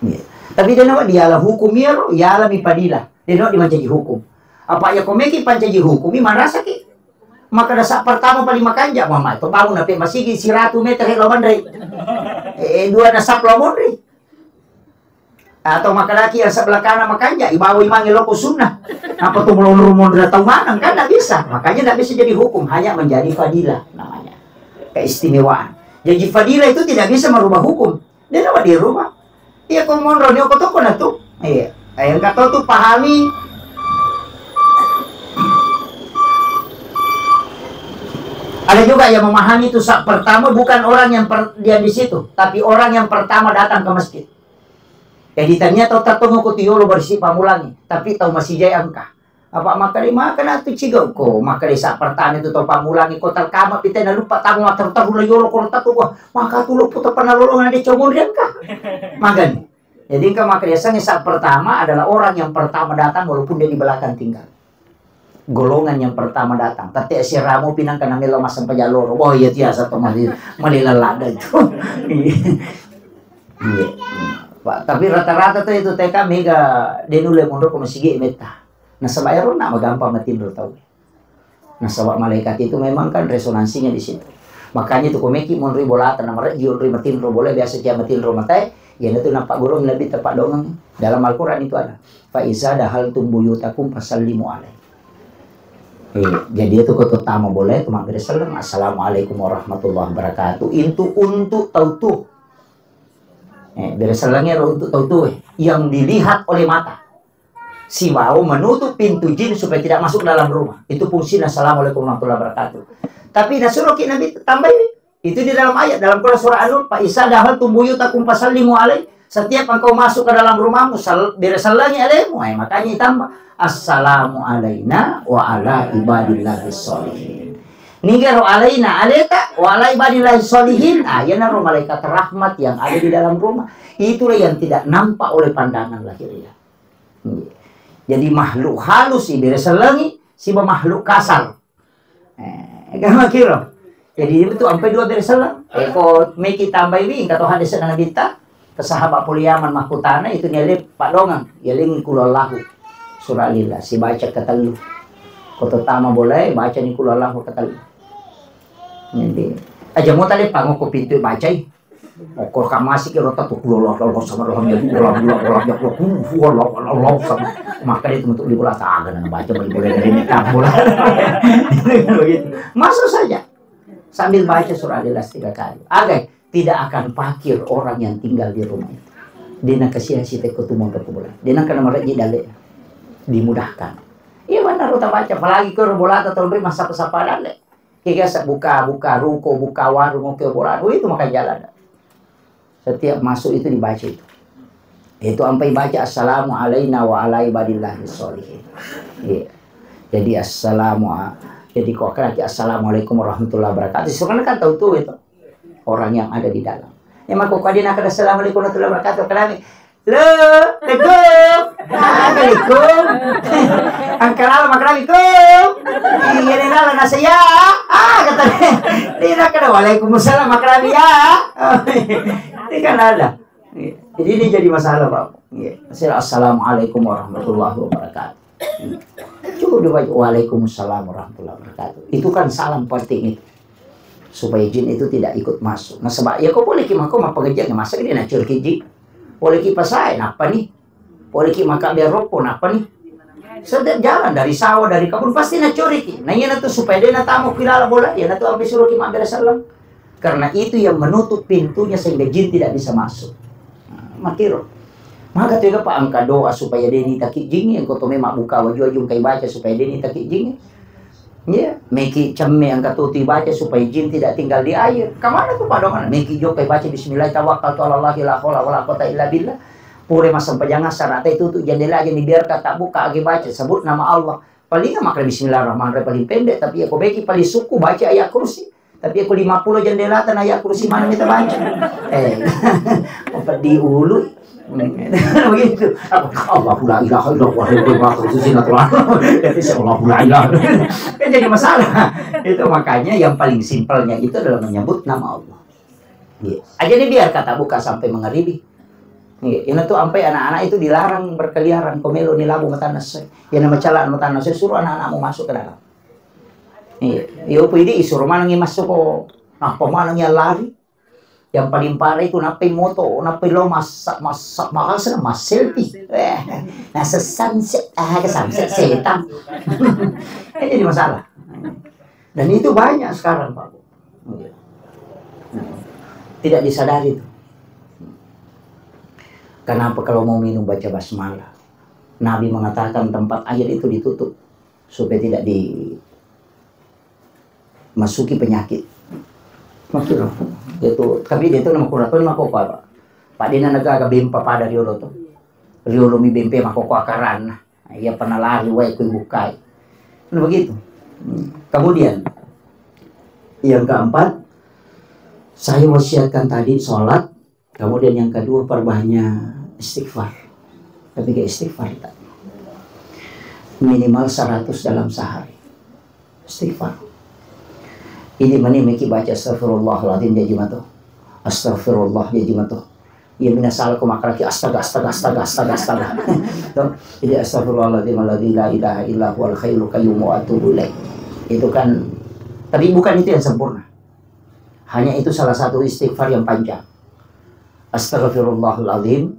Iya. Tapi dia nawa diala hukum iyaro, iala mi padila. Dia nawa dimancaji hukum. Apa ya komeki pancaji hukum, mi marasaki. Maka dasar pertama paling makanja, mama itu bangun nape masigi siratu meter lo mandre. Eh, dua dasar lo mondri. Atau makalaki yang sebelah kanan makanja, ibawa imangnge loko sunnah. Apa tu melonro mondra tau maneng kan tidak bisa. Makanya tidak bisa jadi hukum, hanya menjadi fadilah namanya. Keistimewaan. Jadi fadilah itu tidak bisa merubah hukum. Dia dapat dirubah. Iya ko monro ni oko toko na tu. Iya. Yang kata tu pahami. Ada juga yang memahami itu sa pertama bukan orang yang per, dia di situ, tapi orang yang pertama datang ke masjid. Jadi ternyata tau tattongo ko tu yolo berisi pamulangi, tapi tau masijai engka. Apa makkeda makkeda tu cigau ko makkeda sa pertama itu tau pamulangi ko terkama pite na lupa tamu matteru-teru la yolo ko tatu ko maka tu lo putar pernah lolongan de comon riangka. Magani. Jadi engka makkeda sangi sa pertama adalah orang yang pertama datang walaupun dia di belakang tinggal. Golongan yang pertama datang. Tette siramu pinang kana melo masempajang loro. Oh iya tiasa to mali mali lelada itu. Iya. Pak, tapi rata-rata tuh itu T K mega denule mundur ke masigi meta. Nasaba ero na magampang matinro tau. Nasaba malaikat itu memang kan resonansinya di situ. Makanya itu komeki monri bolata, na mareji onri matinro bola, biasa cia matinro matae, ya itu nampak guru Nabi tempat dongeng. Dalam Al-Quran itu ada. Fa iza dahaltum buyutakum fasallimu alaihi. Eh, jadi itu kau terutama boleh itu mampir salam. Assalamualaikum warahmatullahi wabarakatuh. Itu untuk tau tu. Eh, bere sellengnge ro untuk tau tu, eh, yang dilihat oleh mata. Sibawa menutup pintu jin supaya tidak masuk dalam rumah. Itu fungsinya assalamualaikum warahmatullahi wabarakatuh. Tapi nasuroki Nabi tambahi. Itu di dalam ayat, dalam Quran surah An-Nur, "Fa iza dahaltum buyutakum fasallimu alaihi." Setiap engkau masuk ke dalam rumahmu, sal-, bere sellengngi alemu. Eh, makanya ditambah, "Assalamu alaina wa ala ibadillahis sholihin." Nigaro alaina aleta, wa ala ibadillahis sholihin. Ah, iyanaro malaikat rahmat yang ada di dalam rumah. Itulah yang tidak nampak oleh pandangan lahiriah. Jadi makhluk halus ibere sellengngi, siba makhluk kasar. Eh, kan makiro. Jadi itu ampai dua bere selleng. Eh, ko meki tambai wi, engka to hadis na Nabitta, ke sahabat pole Yaman makkutana itu niale padongang, yalengi kulo Allahu. Surah Lillah, sibaca ketellu. Ko terutama boleh, baca ni kulo Allahu ketellu. Jadi, aja mau tadi pangoko pintu bacai. Okor kamasi kiro tatu kulo Allah Allah sama Allah ya Allah Allah Allah Allah Allah Allah Allah Allah Allah Allah. Maka dia untuk di bola taga dan baca beli bola dari ini tak bola. Begitu. Masuk saja. Sambil baca surah Al-Ikhlas tiga kali. Agai, tidak akan fakir orang yang tinggal di rumah itu. Dena kasihan si teko tu mondok bola. Dena kena merek di dalle. Dimudahkan. Iya, mana rota baca, apalagi ke bola atau masa sapa dalle. Kega sa buka, buka ruko, buka warung, oke bola. Oh, itu makanya jalan. Setiap masuk itu dibaca itu. Itu ampai baca, "Assalamu alaina wa ala ibadillahi sholihin." Iya. Jadi, assalamu a-, jadi, kok kena ki, "Assalamualaikum warahmatullahi wabarakatuh." Sebenarnya kan tahu tuh itu orang yang ada di dalam. Ya, maka kok dia nak ada, "Assalamualaikum warahmatullahi wabarakatuh." Kenapa? Lo, Assalamualaikum. Assalamualaikum. Angka lala makramikum. Iya, ni lala nasa ya. Ah, kata dia. Dia nak kena, "Waalaikumsalam makrami ya." Ini kan ada. Jadi ini jadi masalah, Pak. Iya. Masalah, "Assalamualaikum warahmatullahi wabarakatuh." Cukup dibaca, "Waalaikumsalam warahmatullahi wabarakatuh." Itu kan salam penting itu. Supaya jin itu tidak ikut masuk. Nah, sebab ya kau boleh ki mako mappengajian, masa dia nak curki jin? Boleh ki pasai, napa nih? Poleki makkabbe rokko, nappa ni? Setiap jalan, dari sawah, dari kabun, pasti nacuriki. Nah, iyanatu supaya de' natama ki lala bola, iyanatu ampe suroki mabbere selleng. Karena itu yang menutup pintunya sehingga jin tidak bisa masuk. Nah, makkiro. Maka tu pa engka doa supaya de' nitaki jingnge, engka to memang buka waju-waju engka ibaca supaya de' nitaki jingnge. Iya, meki cemme engka tutu ibaca supaya jin tidak tinggal di air. Kemana tu padongan? Meki jokka ibaca bismillah tawakkaltu ala Allahi la haula wala quwata illa billah. Pura massempajang asar, ata itu tu jendela aja dibiarkan tak buka, agi baca sebut nama Allah. Paling makkeda bismillahirrahmanirrahim paling pendek, tapi ya ko meki paling suku baca ayat kursi. Tapi ko lima puluh jendela tana ayat kursi mana kita baca? Eh, pedih ulu. Begitu. Allahu la ilaha illallah, Allahu akbar, Allahu akbar. Jadi, Allahu la ilaha. Kan jadi masalah. Itu makanya yang paling simpelnya itu adalah menyebut nama Allah. Iya. Aja dibiarkan tak buka sampai mengeribi. Iya. Ini tuh sampai anak-anak itu dilarang berkeliaran. Komelo ni labu matanna se. Ya nama calak matanna se, suruh anak-anakmu masuk ke dalam. Iya. Yo pidi isuruh manengi masuk ko. Nah, pemanengi lari. Yang paling parah itu nappai moto, nappai lo massa, massa, massa, mas selfie. Eh, nasa sunset, ah, ke sunset setan. Ini jadi masalah. Dan itu banyak sekarang, Pak Bu. Tidak disadari itu. Kenapa kalau mau minum baca basmalah? Nabi mengatakan tempat air itu ditutup supaya tidak di masuki penyakit. Makkiro. Itu, tapi dia tu nama kurato ni makkokkoe, Pak. Pak, dia nanaga aga bempa pada riolo tu. Riolo mi bempe makkokkoe akaranna. Iya pernah lari wae kui bukai. Nah, begitu. Hmm. Kemudian, yang keempat, saya wasiatkan tadi sholat, kemudian yang kedua, perbanyak istighfar. Tapi kayak istighfar tak? Minimal seratus dalam sehari. Istighfar. Ini meni meki baca astagfirullahaladzim jaji mato. Astagfirullah jaji mato. Iya mina salah ko makaraki astaga, astaga, astaga, astaga, astaga. Tuh, jadi astagfirullahaladzim alladzi la ilaha illa huwal hayyul qayyum wa atubu ilaih. Itu kan, tapi bukan itu yang sempurna. Hanya itu salah satu istighfar yang panjang. Astaghfirullahaladzim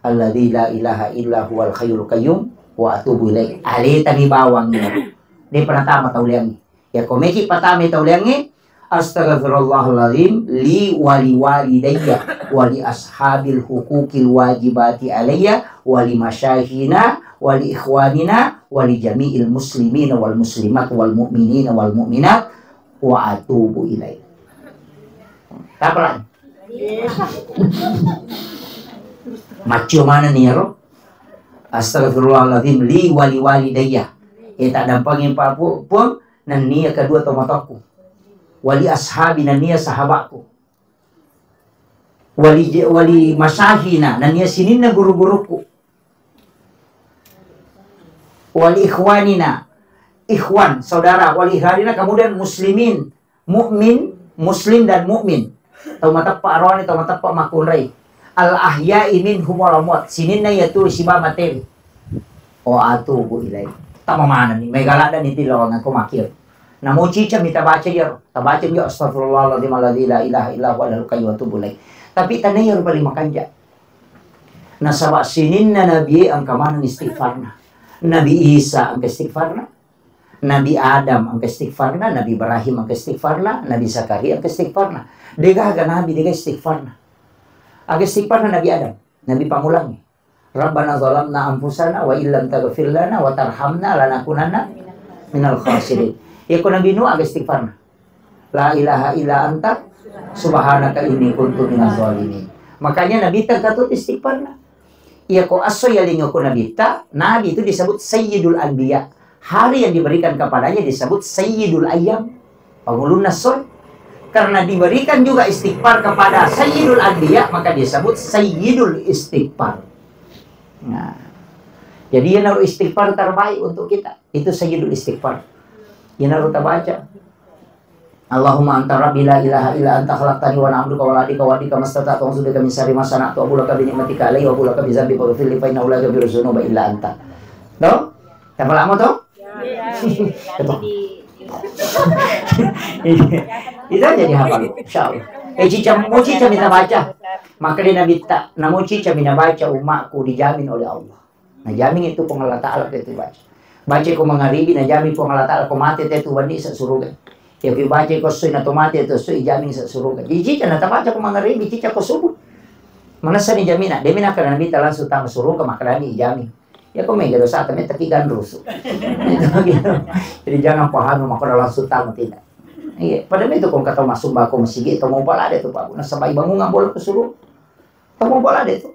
alladzi la ilaha illa huwal hayyul qayyum wa atubu ilaih. Aletani bawang ini. Dia pernah tamat tauliangi. Ya, komeki patame tauliangnge, "Astaghfirullahaladzim li wali walidayya wali ashabil hukukil wajibati alayya wali masyaykhina wali ikhwanina wali jami'il muslimina wal muslimat wal mu'minina wal mu'minat wa atubu ilaih." Tapalan. Maccio mana nih ya, Ro? "Astaghfirullahaladzim li wali walidayya." Eh, tak dampangi Pak Pu-, Puang, nennia kedua tomatoakku. Wali ashabi, nennia sahabatku. Wali je-, wali masyaykhina, nennia sininna guru-guruku. Wali ikhwanina, ikhwan, saudara, wali ikhwanina, kemudian muslimin, mukmin, muslim dan mukmin. Tau mateppa aroane, tau mateppa makkunrai. Al ahya'i minhum wal amwat. Sininna iya tu siba materi. O atubu ilaih. Tama manenni. Mega ladda ni tilawang ko makir. Namo cica mita baca iyaro. Tabaca mi astagfirullahaladzim alladzi la ilaha illa huwa al qayyum wa atubu ilaih. Tapi tanai iyaro paling makanja. Nasaba sininna nabi engka maneng istighfarna. Nabi Isa engka istighfarna. Nabi Adam engka istighfarna, Nabi Ibrahim engka istighfarna, Nabi Zakaria engka istighfarna. Degaga nabi dega istighfarna. Aga istighfarna Nabi Adam, Nabi pamulangi. Rabbana zalamna anfusana wa illam taghfir lana wa tarhamna lanakunanna minal khasirin. Iya ko Nabi Nuh aga istighfarna. La ilaha illa anta subhanaka inni kuntu minaz zalimin. Makanya Nabi tengkatut istighfarna. Iya ko asso yalinga ko Nabitta, Nabi itu disebut Sayyidul Anbiya. Hari yang diberikan kepadanya disebut Sayyidul Ayyam. Pangulunna soe. Karena diberikan juga istighfar kepada Sayyidul Anbiya, maka disebut Sayyidul Istighfar. Nah, jadi iyanaro istighfar terbaik untuk kita. Itu Sayyidul Istighfar. Iyanaro tabaca. Allahumma anta rabbi la ilaha illa anta khalaqtani wa ana abduka wa ana abdika mastata'tu a'udzu bika min syarri ma sana'tu abu laka bi ni'matika alayya wa abu laka bi dzambi faghfirli fa innahu la yaghfiru dzunuba illa anta. To? Tapalamo to? Iya. Itu. Itu aja dihafal, insyaallah. Eh, cica, mo cica mita baca. Makanya Nabi tak, namo cica mina baca umatku dijamin oleh Allah. Najamin itu Puang Allah Ta'ala ke itu baca. Baca ko mangaribi, najamin Puang Allah Ta'ala ko mate te tu bani sa suruga. Ya, ko baca ko soi na to mate tu soi jamin sa suruga. Jadi, jika na tabaca ko mangaribi, cica ko subuh. Manessa ni jamina, demi nakana Nabi ta langsung tama suruga, makanya jamin. Ya, ko mega dosa ta metta ki ganrusu. Itu gitu. Jadi, jangan pahami, maka langsung tama, tidak. Iya, pada itu ko kata masuk bako masigi, to mau pala deh tu, Pak. Nasaba bangungan bola ke suruga. Tau mopa ladde tu.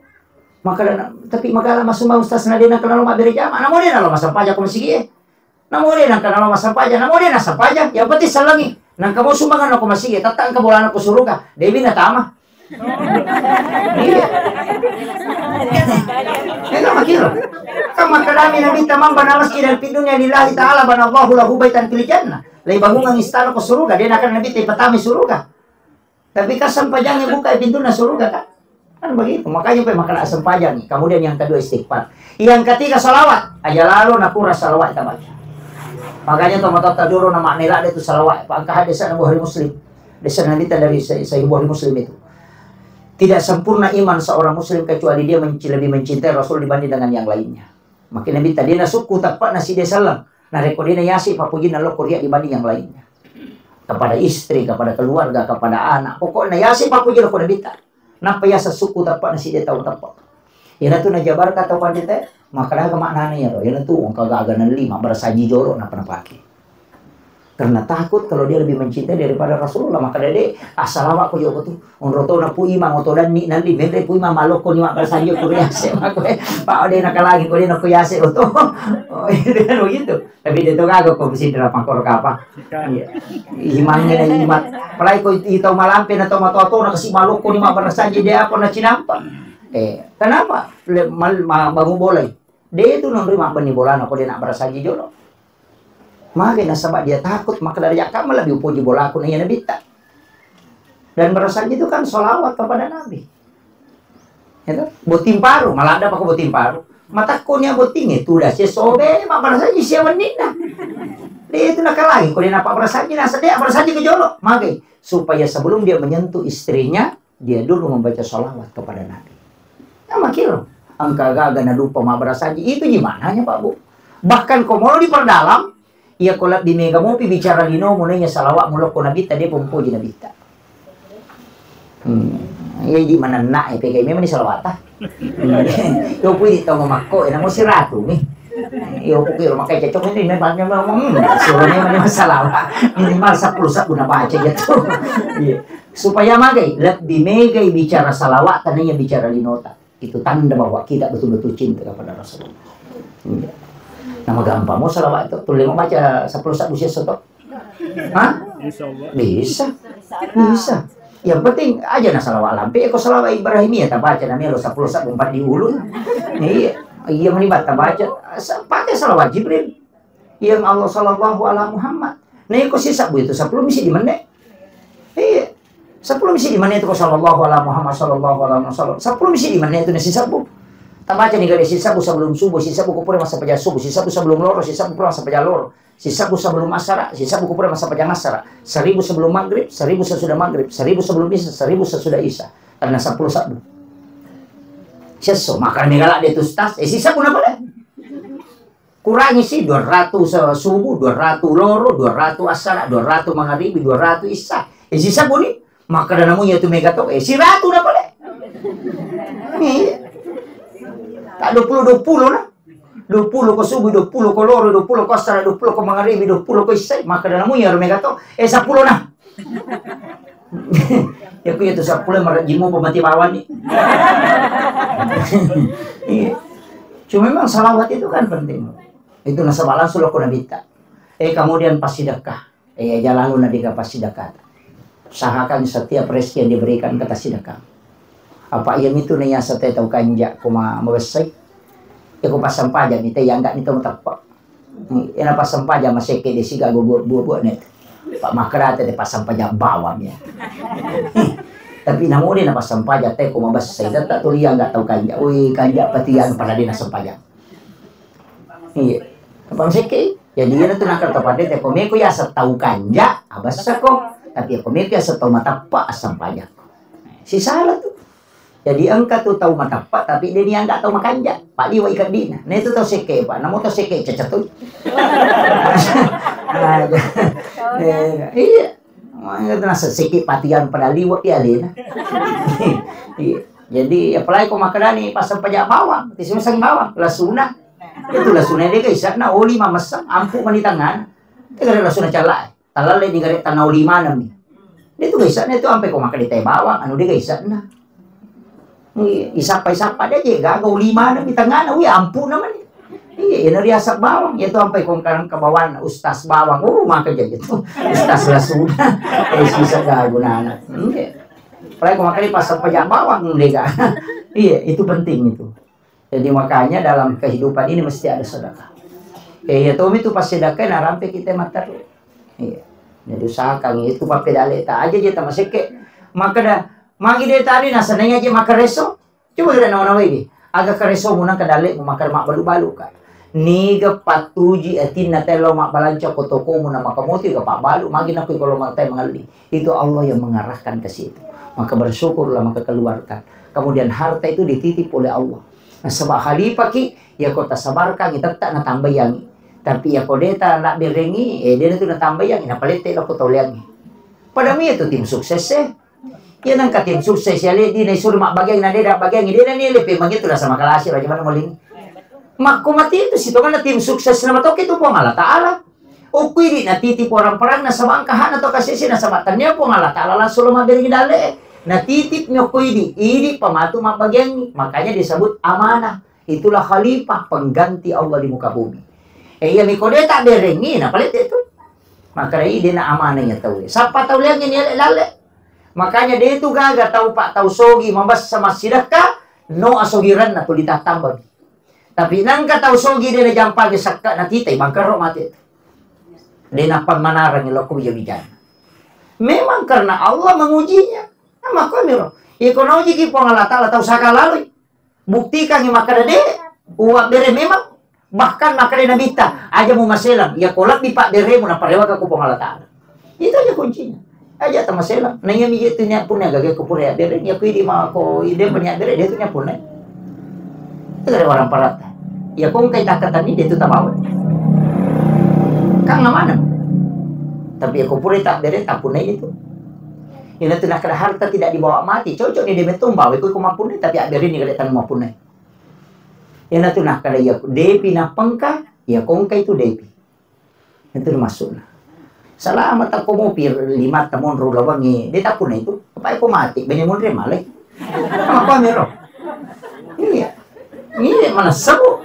Makkeda, tapi magala massumbang ustaz na de nengka nalo mabbere jama. Namo de nalo massempajang ko masigi e. Namo de nengka nalo massempajang. Namo de nassempajang. Yang penting sellengi. Nengka mo sumbangan ko masigi e. Tette engka bolana ko suruga. Debi natama. Iya. Itu makiro. Kan makkedami Nabi, "Man bana masjidan fid dunya lillahi ta'ala banallahu lahu baitan fil jannah." Lei bangungang istana ko suruga. De nakkeda Nabi, "Te patama suruga." Tapi kan sempajangnya buka pintunna suruga, kan? Kan begitu. Makanya pe makkeda sempajang. Kemudian yang kedua istighfar. Yang ketiga salawat. Aja lalo napura salawat kita baca. Makanya to matotta dulu na makna ladde tu salawat. Pak engka hadis na Bukhari Muslim. Hadis Nabi ta dari Sa-, Sahih Bukhari Muslim itu. Tidak sempurna iman seorang muslim kecuali dia menci-, lebih mencintai Rasul dibanding dengan yang lainnya. Makanya Nabi ta de nasukku teppa na side sallam. Narekko de nayase pappojinna lokko ria dibanding yang lainnya. Kepada istri, kepada keluarga, kepada anak. Pokokna yase pappuji lokko Nabitta. Nappa yaseng sukku teppa na side tau teppa. Iyanatu najabarka tau pandita, makkeda aga maknana iyaro? Iyanatu engka gaga nelli mabbarasanji jolo nappa napake. Karena takut kalau dia lebih mencintai daripada Rasulullah, makkeda de, assalawa ko joko tu. Onro to na Pu Imang oto danni nalli, menre Pu Imang malokko ni mabbarasanji ko riase makko. Pak de nakalangi ko de nako yase oto. Oh, itu kan begitu. Tapi de to gaga ko mesin dalam pangkor kapa. Iya. Imangnge na iman. Apalagi ko itu tau malampe na tau matoa to na kasi malokko ni mabbarasanji de apa na cinampa. Eh, kenapa? Le-, mal-, ma-, bangun bolai. De tu nonroi mabbenni bolana ko de na barasanji jolo. Mage nasaba dia takut, maka dari yakka lebih upoji bolaku na iya Nabitta. Dan barasanji itu kan sholawat kepada Nabi. Ya toh? Botting paru, malah ada pakai botting paru. Matakko nia bottingnge, tuda sia sobe, mabbarasaji sia wenninna. De itu nakalangi, ko de napabbarasaji, naseng de abbarasaji ke jolo. Magai, supaya sebelum dia menyentuh istrinya, dia dulu membaca salawat kepada Nabi. Ya, makiro. Engka gaga nadupa mabbarasaji, itu gimana nya, Pak Bu? Bahkan ko molo diperdalam, iya ko lebbi mega mopi bicara linomu naiya salawat mulokko Nabitta, dia pompoji Nabitta. Hmm. Iya, idi manenna, eh, pegai memang ni salawata. Hmm. Yo pui di tau mamakko, eh, namo siratu mi. Yo pui ro makai cocok ini memang, memang, hmm, suruh memang ni masalah. Minimal sepuluh sabu na baca gitu. Iya. Supaya magai, lebbi megai bicara salawat, tanaiya bicara linota. Itu tanda bahwa kita betul-betul cinta kepada Rasulullah. Iya. Nama gampang mau salawat itu, tulle mau baca sepuluh sabu siesso to? Hah? Insya Allah. Bisa. Bisa. Yang penting aja na salawat lampe, ko salawat Ibrahimiyah tabaca na melo sepuluh sabu empat di ulu. Iya. Iya menibat tabaca. Sa-, pakai salawat Jibril. Yang Allah sallallahu ala Muhammad. Nah, iko sisabbu itu sepuluh misi di menit. Iya. Sepuluh misi di menit itu ko sallallahu ala Muhammad sallallahu ala Muhammad. Sepuluh misi di menit itu na sisabbu. Tabaca ni gare sisabbu sebelum subuh, sisabbu ko pura masa pajak subuh, sisabbu sebelum loro, sisabbu pura masa pajak loro. Sisabbu sebelum asara, sisabbu kupura massapajang asara, seribu sebelum maghrib, seribu sesudah maghrib, seribu sebelum isya, seribu sesudah isya. Karena sepuluh sabbu. Sesso, makan megala de tu stas, eh, sisabbu na pale. Kurangi si dua ratus, eh, subuh, dua ratus loro, dua ratus asara, dua ratus mangaribi, dua ratus isya. Eh, sisabbu ni. Makkeda namu iya tu mega to, eh, siratu na pale. Iya. Tak dua puluh, dua puluh na. Dua puluh ko subuh, dua puluh ko loro, dua puluh ko asara, dua puluh ko mangaribi, dua puluh ko isya, makkeda namu iya ro mega to, eh, sepuluh na. Ya ku iya tu sepuluh marajimu pemati bawani. Iya. Cuma memang salawat itu kan penting. Itu nasaba langsung lo ko nabitta. Eh, kemudian pas sedekah. Eh, jalanna dega passidakata. Usahakan setiap rezeki yang diberikan ke sedekah. Apa iya mitu na yaseng te tau kanja ko ma-, mabessai. Ya ko passampajang ni te yangga ni tau mateppa. Ena passampajang masekke de siga go buat-buat ne. Pak makkeda te passampajang bawang ya. Tapi namu de na passampajang te ko mabessai tetta tuli yangga tau kanja. Ui kanja patiang pada de na sempajang. Iya. Apa masekke? Jadi iya tu nakal tau pande te ko meko yaseng tau kanja, abessako. Tapi ko meko yaseng tau mateppa, assampajako. Sisala tu. Jadi engka tu tau mateppa, tapi de nianggap tau makanja. Pak liwa ikeddina. Nah itu tau sekke, Pak. Namu tau sekke cecet tu. Nah, iya. Iya. Makanya tu nasa sekke patiang pada liwa ya alena. Iya. Jadi apalagi ko makkedani passampajang bawang, tisuseng bawang, lasuna. Itu lasuna de gaisana oli mamessang, ampu mani tangana. Tegare lasuna calla. Talalle ni gare tanau lima nami. Itu gaisana itu ampe ko makkeda te bawang, anu de gaisana. Isappa-isappa de je gaga oli maneng di tangana, wi ampu namanya. Iya, ina riaseng bawang, iya tu ampe ko kadang ke bawang, ustaz bawang, oh maka jadi tu. Ustaz lasuna. Eh, sisa gaga gunana. Iya. Apalagi ko makkeda passampajang bawang de ga. Iya, itu penting itu. Jadi makanya dalam kehidupan ini mesti ada sedekah. Eh, iya tomi tu pas sedekah narampe kita matteru. Iya. Jadi usahakan itu pappedale ta aja je tamasekke. Makkeda magi de tadi nasenai aja makkareso. Coba kira nawa-nawai di. Aga kareso mu nang kedale mu makkeda mabbalu-balu ka. Niga pattuji atinna tello mabbalanca ko tokomu na makamoti ga pabbalu magi nakui kolo matai mangelli. Itu Allah yang mengarahkan ke situ. Maka bersyukurlah, maka keluarkan. Kemudian harta itu dititip oleh Allah. Nasaba khalifaki, yako tasabarkangi tetta natambaiangi. Tapi yako deta nabberengi, eh dena tu natambaiangi, napalette lako toleangi. Pada mi itu tim sukses eh. Iya nangka tim sukses ya le dina isuru mabbagiang na deda bagiangi dena ni le pe mangitu rasa makalasi raja mana moling. Makko mati itu sitonganna tim sukses nama toke tu Puang Allah Taala. Okko idi natitip orang perang nasaba engka hakna to kasese nasaba tania Puang Allah Taala langsung lo mabberengi dale. Natitip ni okko idi, idi pamatu mabbagiangi. Makanya disebut amanah. Itulah khalifah pengganti Allah di muka bumi. Eh iya miko de tak berengi na palete tu. Maka dai de na amanah ya tau. Sapa tau liangi ni ale dale. Makanya de tu gaga tau pak tau sogi mabessa massidakka no asogiranna tu ditattambang. Tapi nangka tau sogi de najampangi sakka natitai bangkaro mate. De napammanarang lokko bija-bijana. Memang karena Allah mengujinya. Nah, makko miro. Iko naujiki Puang Allah Taala tau saka laloi. Buktikangi makkeda de. Uwabbere memang, bahkan makkedai Nabitta, "Aja mumaselang, iya ko lebbi pabberemu naparewaka ko Puang Allah Ta'ala." Itu aja kuncinya. Aja tamaselang. Na iya mije tu niat punna gaga ko pura yabbere, iya ko idi ma ko ide niat bere, de tu niat punna. Itu dari orang parat. Iya ko engkai takkatanni, de tu tabawa. Kan amanah. Tapi iya ko pura tabbere, tapunnai itu. Ina tu nakkeda harta tidak dibawa mati, cocok ni de metto bawa ko, ko mappunnai, tapi abbere ni kada tang mappunnai. Ina tu nakkeda iya depi napengka, iya ko engka itu depi. Itu maksudna. Salama takko mopi lima tamonro lawangi, de tapunnai itu. Apa ko mati, bene monre malai. Apa mero? Iya. Iya, mana sebu?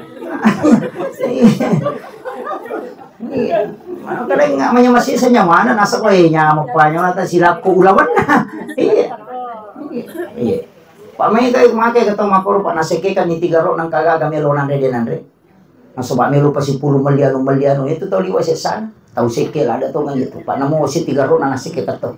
Iya. Mana kadang nggak manya masih senyawana, nasa ko, eh, nyamuk pa nyawa ta silapku ulawanna. Iya. Iya. Pak mai kai make ketau makoro, Pak, nasekkekang ni tiga ro nang kagaga melo nanre de nanre. Nasaba melo pasipulung melli anu, melli anu, itu tau liwa sessana. Tau sekke lada tongeng itu. Pak namo si tiga ro na nasekke keto.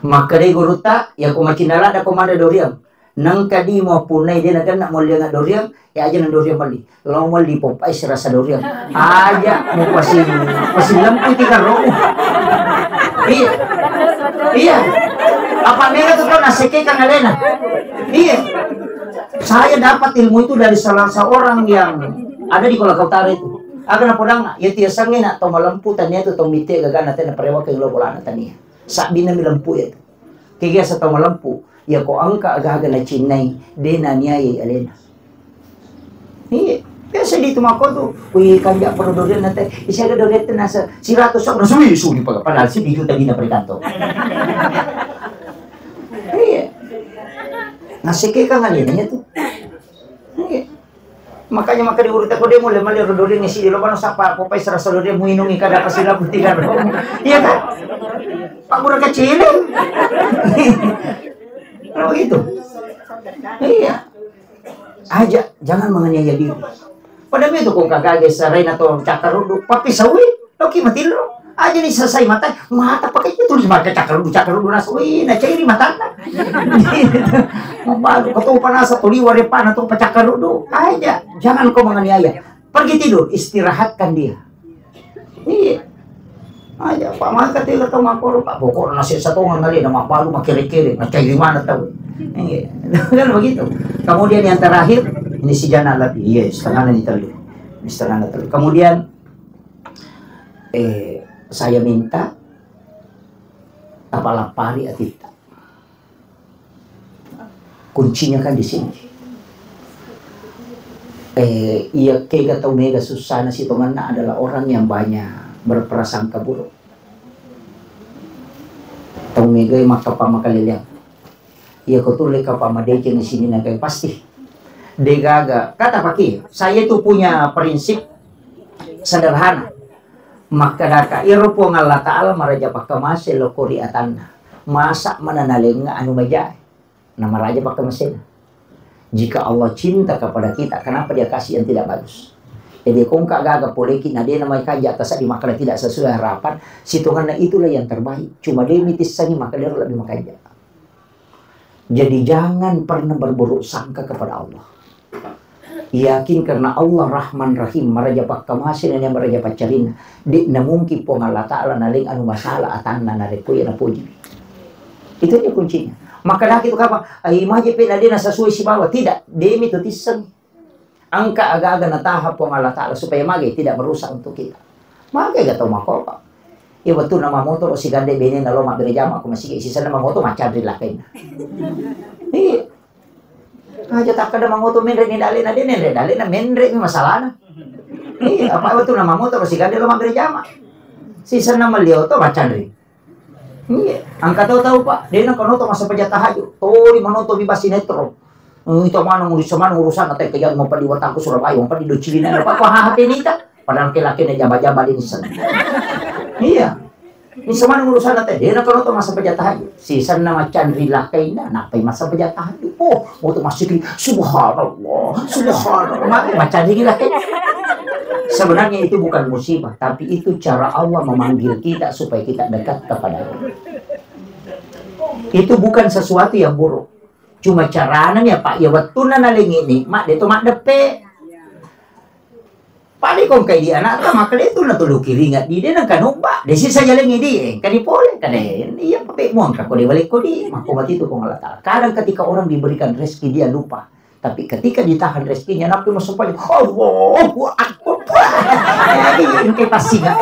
Makkedai gurutta, iya ko macinna lada ko mada doriang. Nengka di mo punnai de nagenna molliang doriang, ya aja nang doriang melli. Lao melli popai serasa doriang. Aja mo pasi, pasi lempu tiga ro. Iya. Iya. Apa mega tu tau nasekke kang alena. Iya. Saya dapat ilmu itu dari salah seorang yang ada di Kolaka Utara itu. Aga napodang, ya tiasangnge na tau malempu tania tu tau mitte gagana tena parewakeng lo bolana tania. Sabbina mi lempu ya tu. Kegi asa tau malempu, ya ko engka aga-aga nacinnai, de naniayai alena. Iya, biasa di tu mako tu, wih kanja poro dorian nate, isi aga dorian tu nasa, siratus sok, nasa, wih, suni paga, padahal si itu tadi na perkanto. Iya. Nasekke kang alena ya tu. Iya. Makanya maka diurut aku de mulle male ro doriang isi di lobang sapa popai serasa doriang muinungi kada pasti labu tiga ro. Iya kan? Pak Guru kecil. Kalau begitu. Iya. Aja, jangan menganiaya diri. Pada itu kok kagak saraina to cakar rudu, papi sawi. Loki matillo. Aja ni selesai mata, mata pakai itu lima ke cakar rudu, cakar rudu nasa, wih, na cairi matana. Mabalu, kau tahu panas atau liwar ya panas tuh pecakar rudu. Aja, jangan kau menganiaya. Pergi tidur, istirahatkan dia. Iya. Aja, Pak, maka tidur atau makoro, Pak, pokoknya nasi satu ngali na mabalu makere-kere, na cairi mana tahu. Iya. Kan begitu. Kemudian yang terakhir, ini si Jana lagi. Iya, setengah ini terlalu. Ini setengah terlalu. Kemudian Eh, saya minta tapalappari atitta. Kuncinya kan di sini. Eh, iya kega tau mega sussana sitongenna adalah orang yang banyak berprasangka buruk. Tau mega makkapa makaleleang. Iya ko tulle kapa madeceng sini nagai pasti. Degaga kata paki, saya itu punya prinsip sederhana. Makkadaka iro Puang Allah Ta'ala maraja pakkamase loko ri atanna. Masa mana nalenga anu majae. Na maraja pakkamasena. Jika Allah cinta kepada kita, kenapa dia kasih yang tidak bagus? Jadi kongka gaga poleki na dena mai kanja tasadi makkada tidak sesuai harapan, sitonganna itulah yang terbaik. Cuma demi tissangi maka dia lebih makanja. Jadi jangan pernah berburuk sangka kepada Allah. Yakin karena Allah Rahman Rahim, maraja pakkamase na maraja paccarinna. De na mungkin Puang Allah Ta'ala naleng anu masalah atanna narekko iya napoji. Itu aja kuncinya. Maka daki tu kapa, ai maje pe na de na sesuai sibawa. Tidak, demi tu tisseng. Engka aga-aga nataha Puang Allah Ta'ala supaya mage tidak merusak untuk kita. Mage ga tau makopa. Iya wettu na mamotoro sigande bene na lo mabbere jama ko masigi sisenna mamoto macanri lakainna. Iya. Aja takkada mamoto menre ni dalena de menre dalena menre mi masalana. Iya, apa wettu na mamotoro sigande lo mabbere jama. Sisenna melli oto macanri. Iya, engka to tau, Pak, de na kanoto masa peja tahajud. Tori manoto mi basi netro. Eh, itu mana ngurus mana urusan atau kerja mau padi watangku Surabaya, mau padi do Cilina, apa apa H P nita. Padahal ke laki na jaba-jaba di nisan. Iya. Ini semana urusan atau de na kanoto masa peja tahajud. Sisenna macanri lakaina, napai masa peja tahajud. Oh, mau tu masih subhanallah, subhanallah. Maka macanri lakaina. Sebenarnya itu bukan musibah, tapi itu cara Allah memanggil kita supaya kita dekat kepada-Nya. Itu bukan sesuatu yang buruk. Cuma carana ya, Pak, ya wettunna nalengi nikmat, de to maddeppe. Pada ko engka idi anakta, maka de tu natuluki ringa di de nengka nubba. De sisa jalengi di, engka di pole, kada iya pape muang ka ko de balik ko di, mako mati tu Puang Allah Taala. Kadang ketika orang diberikan rezeki dia lupa. Tapi ketika ditahan rezekinya, napi masuk pale, Allahu Akbar. Jadi engka passinga.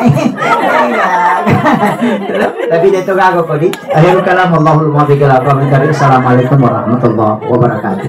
Tapi de tu gago ko di. Akhirul kalam, Allahul muwaffiq ila aqwamit thariq. Assalamualaikum warahmatullahi wabarakatuh.